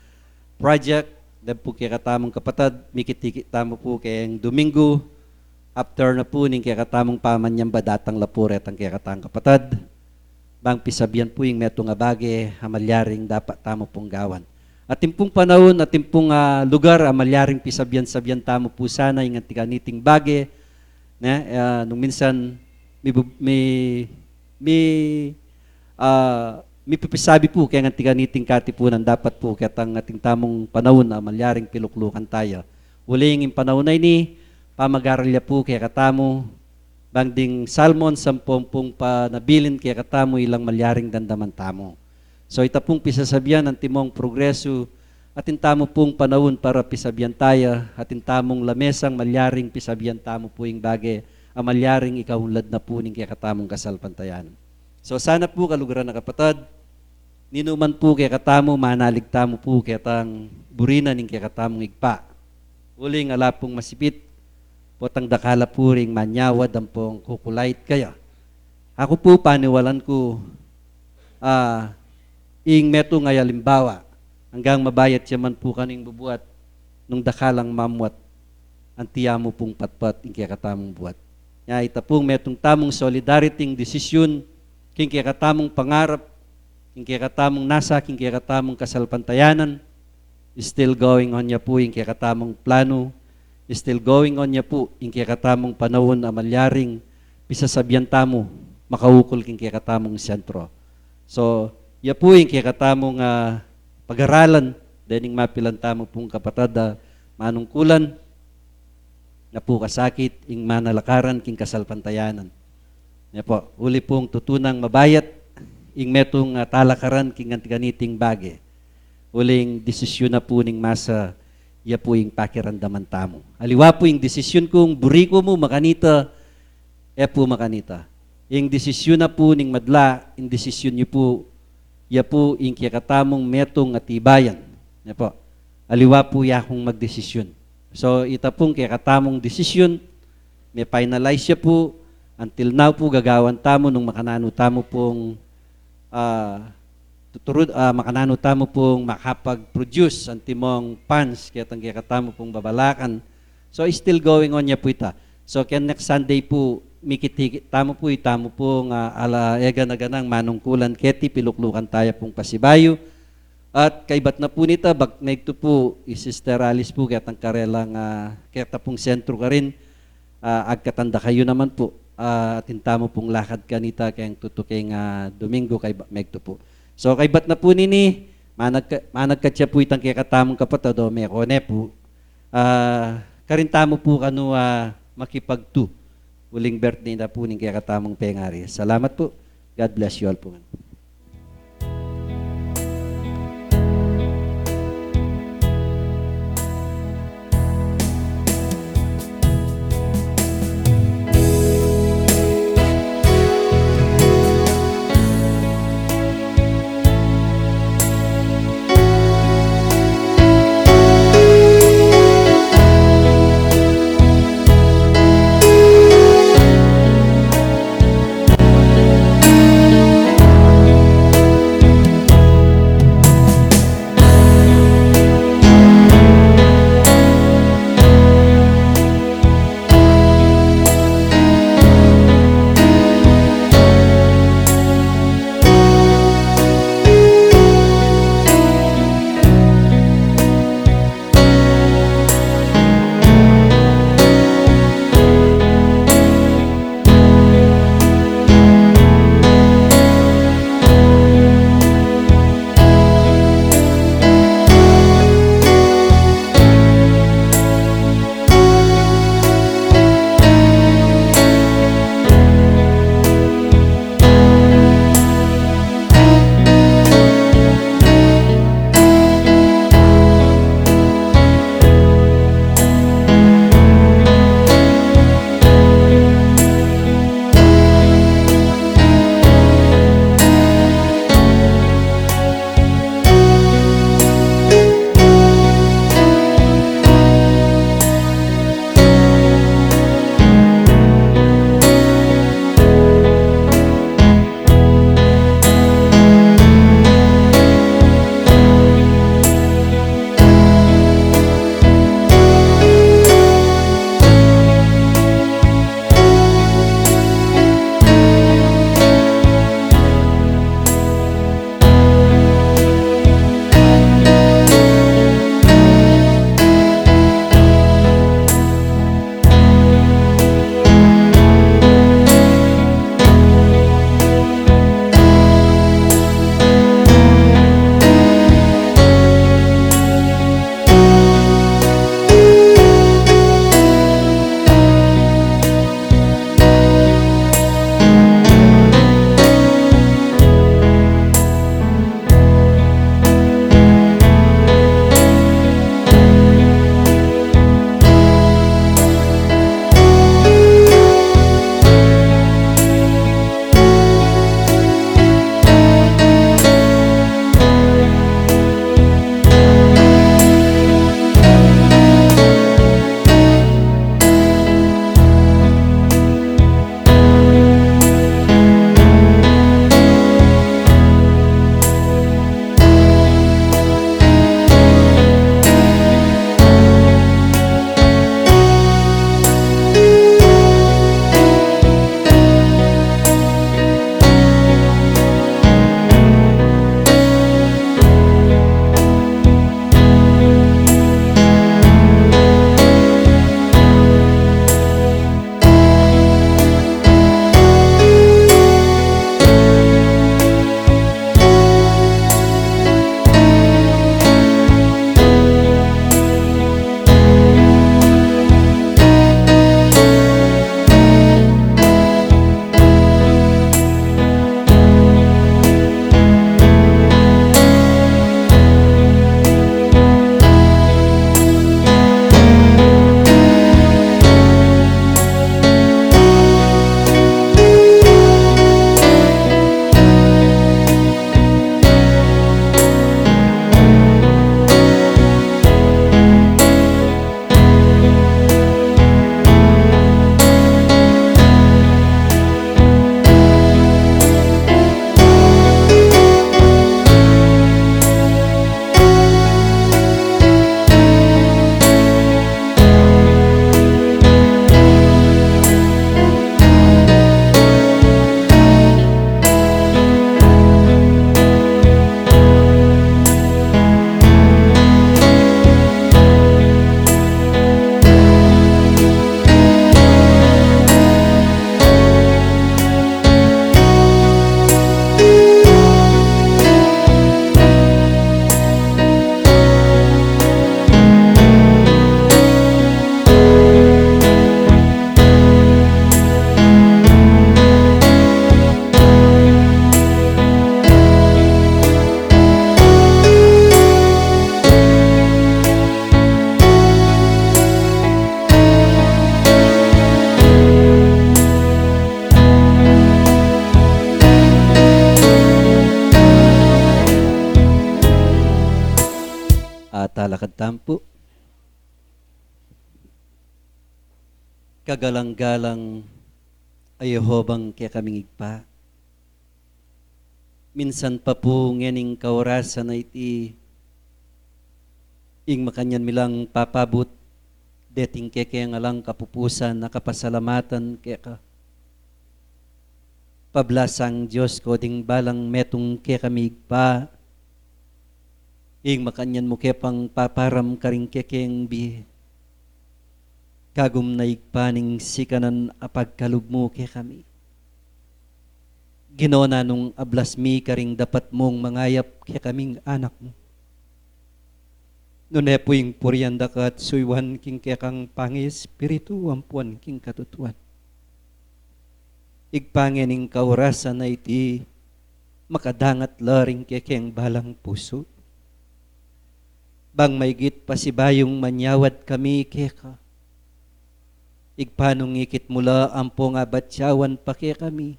Project, deng pu kekatamung kapatad, mikit-ikit tamu pu keng Domingo, after na pu ning kekatamung pamanyamba datang la pu retang kekatang kapatad. Bang pisabian pu ing metung a bage a malyaring dapat tamu pung gawan. Atin pung panaun, atin pung, ah, lugar a malyaring pisabian-sabian tamu pu sana ing anti kaniting bage, ne, ah, nung minsan mi, mi, mi, ah, mipipisabi pu keng anti kaniting katipunan dapat pu ketang atin tamung panaun a malyaring piluklukan taya. Uling ing panaun a ini, pamagaral ya pu kekatamu, bang ding salmon sampumpung panabilin kekatamu ilang malyaring damdaman tamu. So, ita pung pisasabian antimong progresu, atin tamu pung panaun para pisabian taya, atin tamung lamesang malyaring pisabian tamu pu ing bage a malyaring ikaunlad na pu ning kekatamung kasalpantayanan. So, sana pu kaluguran a kapatad, ninuman pu kekatamu, manalig tamu pu ketang buri na ning kekatamung Ibpa. Uling ala pung masipit, potang dakal la pu ring manyawad ampong kukulait kaya. Aku pu paniwalan ku, ah, ing metung a alimbawa, anggang mabayat ya man pu kanu ing bubuat, nung dakal lang mamuat, anti ya mu pung patpat ing kekatamung buat. Nya ita pung metung tamung solidarity ing desisyun, king kekatamung pangarap, king kekatamung nasa, king kekatamung kasalpantayanan, still going on ya pu ing kekatamung planu, still going on ya pu ing kekatamung panaun a malyaring pisasabian tamu makaukol king kekatamung sentro. So, ya pu ing kekatamung, ah, pagaralan, dening mapilan tamu pung kapatad a manungkulan, na pu kasakit ing manalakaran king kasalpantayanan. Nya pu, uli pung tutu nang mabayat ing metung a talakaran king anti kaniting bage. Uling desisyun na pu ning masa, ya pu ing pakiramdaman tamu. Aliwa pu ing desisyun kung buri ku mu makanita, e pu makanita. Ing desisyun na pu ning madla, ing desisyun yu pu, ya pu ing kekatamung metung a tibayan. Nya pu, aliwa pu ya kung magdesisyun. So, ita pung kekatamung desisyun, me-finalize ya pu, until now pu gagawan tamu nung makananu tamu pung, ah, tuturu-, ah, makananu tamu pung makapag-produce antimong funds ketang kekatamu pung babalakan. So, still going on ya pu ita. So, keng next Sunday pu, mikit-ikit tamu pu, itamu pung, ah, ala e gana-ganang manungkulan keti, piluklukan taya pung pasibayu. At kaybat na pu nita, bang megtu pu, i Sister Alice pu, ketang karelang, ah, keta pung sentru karin, ah, agkatan da kayu naman pu, ah, atin tamu pung lakad kanita keng tutuking, ah, Domingo kaybat megtu pu. So, kaybat na pu nini, managka-, managkatsa pu itang kekatamung kapatad o meko ne pu, ah, karin tamu pu kanu, ah, makipagtu. Uling birthday na pu ning kekatamung pengari. Salamat pu. God bless you all pu. Talakad tampu. Kagalang-galang a Jehovang kekaming Ibpa, minsan pa pu ngening kaorasan a iti, ing makanyan mi lang papabut deting kekeng alang kapupusan a kapasalamatan keka. Pablasang Dios ko ding balang metung kekami, Ibpa, ing makanyan mu ke pang paparam karing kekeng bie. Kagum na, Ibpa, ning sikanan a pagkalub mu kekami. Ginu, nanung ablas mi karing dapat mung mangayap kekaming anak mu. Nune pu ing purian da ka at suyuan king kekang pangispiritu ampuan king katutuan. Ibpa, ngening kaorasan a iti, makadangat la ring kekeng balang pusu. Bang maigit pasibayung manyawad kami keka. Ibpa, nung ikit mu la ampong abatyawan pa kekami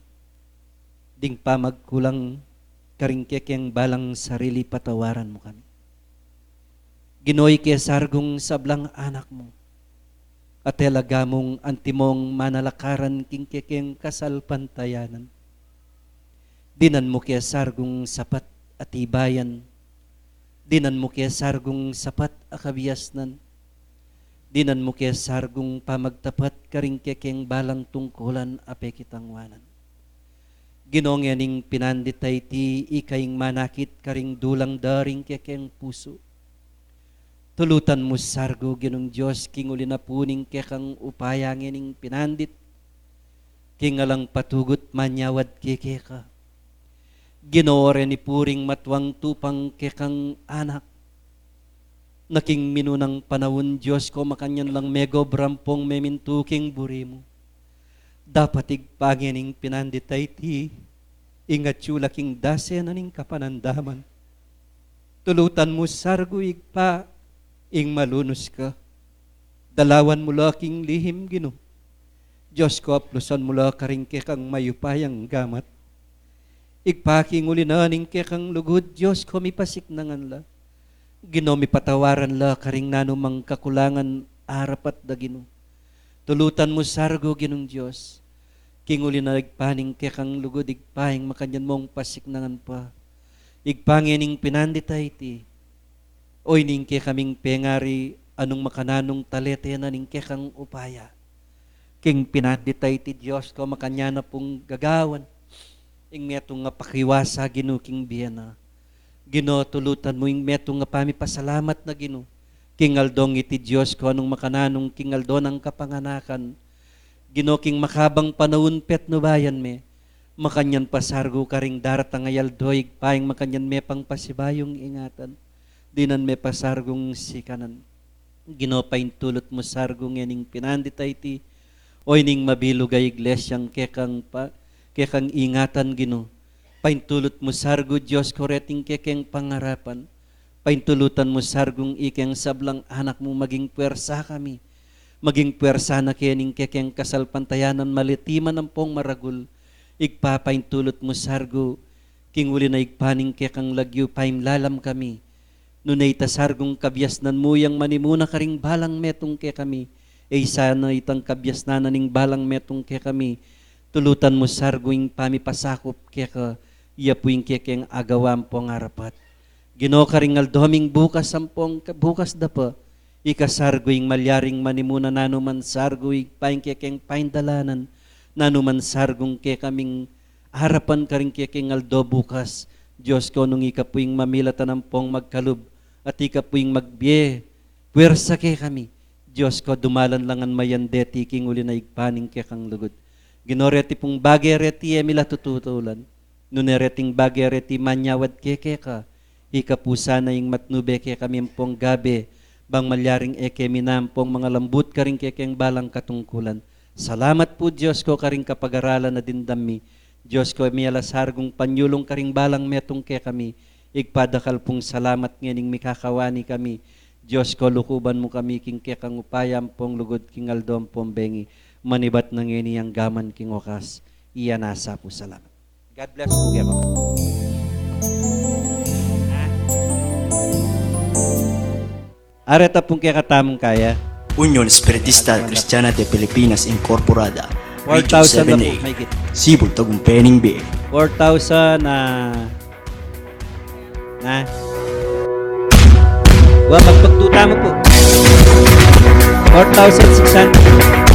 ding pamagkulang karing kekeng balang sarili, patawaran mu kami. Ginu, ike sargung sablang anak mu, at e la gamung antimong manalakaran king kekeng kasalpantayanan. Dinan mu ke sargung sapat a tibayan. Dinan mu ke sargung sapat a kabiasnan. Dinan mu ke sargung pamagtapat karing kekeng balang tungkulan a pekitangwanan. Ginu, ngening pinandit a iti, ika ing manakit karing dulang da ring kekeng pusu. Tulutan mu sargu, Ginung Dios, king uli na pu ning kekang upaya ngening pinandit, king alang patugut manyawad keka. Ginu, reni pu ring matuang tupang kekang anak na king minunang panaun, Dios ko, makanyan lang megobra ampong memintu king buri mu. Dapat, Ibpa, ngening pinandit a iti, ing atyu la king dase na ning kapanandaman. Tulutan mu sargu, Ibpa, ing malunus ka. Dalawan mu la king lihim, Ginu. Dios ko, aplusan mu la karing kekang mayupayang gamat. Ibpa, king uli na ning kekang lugud, Dios ko, mipasiknangan la. Ginu, mipatawaran la karing nanumang kakulangan a arapat da, Ginu. Tulutan mu sargu, Ginung Dios. King uli na, Ibpa, ning kekang lugud, Ibpa, ing makanyan mung pasiknangan pa. Ibpa, ngening pinandit a iti, oyni ing kekaming pengari, anung makananung talete na ning kekang upaya king pinandit a iti, Dios ko, makanyan na pung gagawan ing metung a pakiwasa, Ginu, king bie na. Ginu, tulutan mu ing metung a pamipasalamat na, Ginu, king aldong iti, Dios ko, anung makananung king aldo nang kapanganakan, Ginu, king makabang panaun petnubayan me. Makanyan pa sargu karing daratang a aldo, Ibpa, ing makanyan me pang pasibayung ingatan. Dinan me pa sargung sikanan. Ginu, paintulut mu sargu ngening pinandit a iti, oyni ing mabilug a iglesyang kekang pa, kekang ingatan, Ginu. Paintulut mu sargu, Dios ko, reting kekeng pangarapan. Paintulutan mu sargu ing ikeng sablang anak mu, maging puersa kami. Maging puersa na keni ing kekeng kasalpantayanan, maleti man ampong maragul. Ibpa, paintulut mu sargu, king uli na, Ibpa, ning kekang lagyu, paimlalam kami. Nune ita sargung kabiasnan mu yang manimuna karing balang metung kekami, e sana itang kabiasnan na ning balang metung kekami. Tulutan mu sargu ing pamipasakup keka, iya pu ing kekeng agawa ampong arapat. Ginu, karing aldo ming bukas ampong, bukas da pa, ika sargu ing malyaring manimuna, nanu man sargu, Ibpa, ing kekeng paindalanan, nanu man sargung kekaming arapan karing kekeng aldo bukas. Dios ko, nung ika pu ing mamilatan ampong magkalub, at ika pu ing magbie puersa kekami, Dios ko, dumalan la ngan mayan deti king uli na, Ibpa, ning kekang lugud. Ginu, reti pung bage reti e mi la tututulan. Nune reting bage reti manyawad ke keka, ika pu sana ing matnube kekami ampong gabe, bang malyaring e kami na ampong mangalambut karing kekeng balang katungkulan. Salamat pu, Dios ko, karing kapagaralan a dimdam mi. Dios ko, e mi la sargung panyulung karing balang metung kekami. Ibpa, dakal pung salamat ngening mikakawani kami. Dios ko, lukuban mu kami king kekang upaya ampong lugud king aldo ampong bengi. Manibat na ngeni anggaman king wakas. Iya na sa pu. Salamat. God bless pu kekayu. Areta pung kekatamung kaya. Union Espiritista Kristiana de Pilipinas Incorporada, Region seven A, Cebu, Tagumpay, Ningbe. Four thousand, ah, na. Wa, pagpagtuta mu pu. Four thousand six hundred.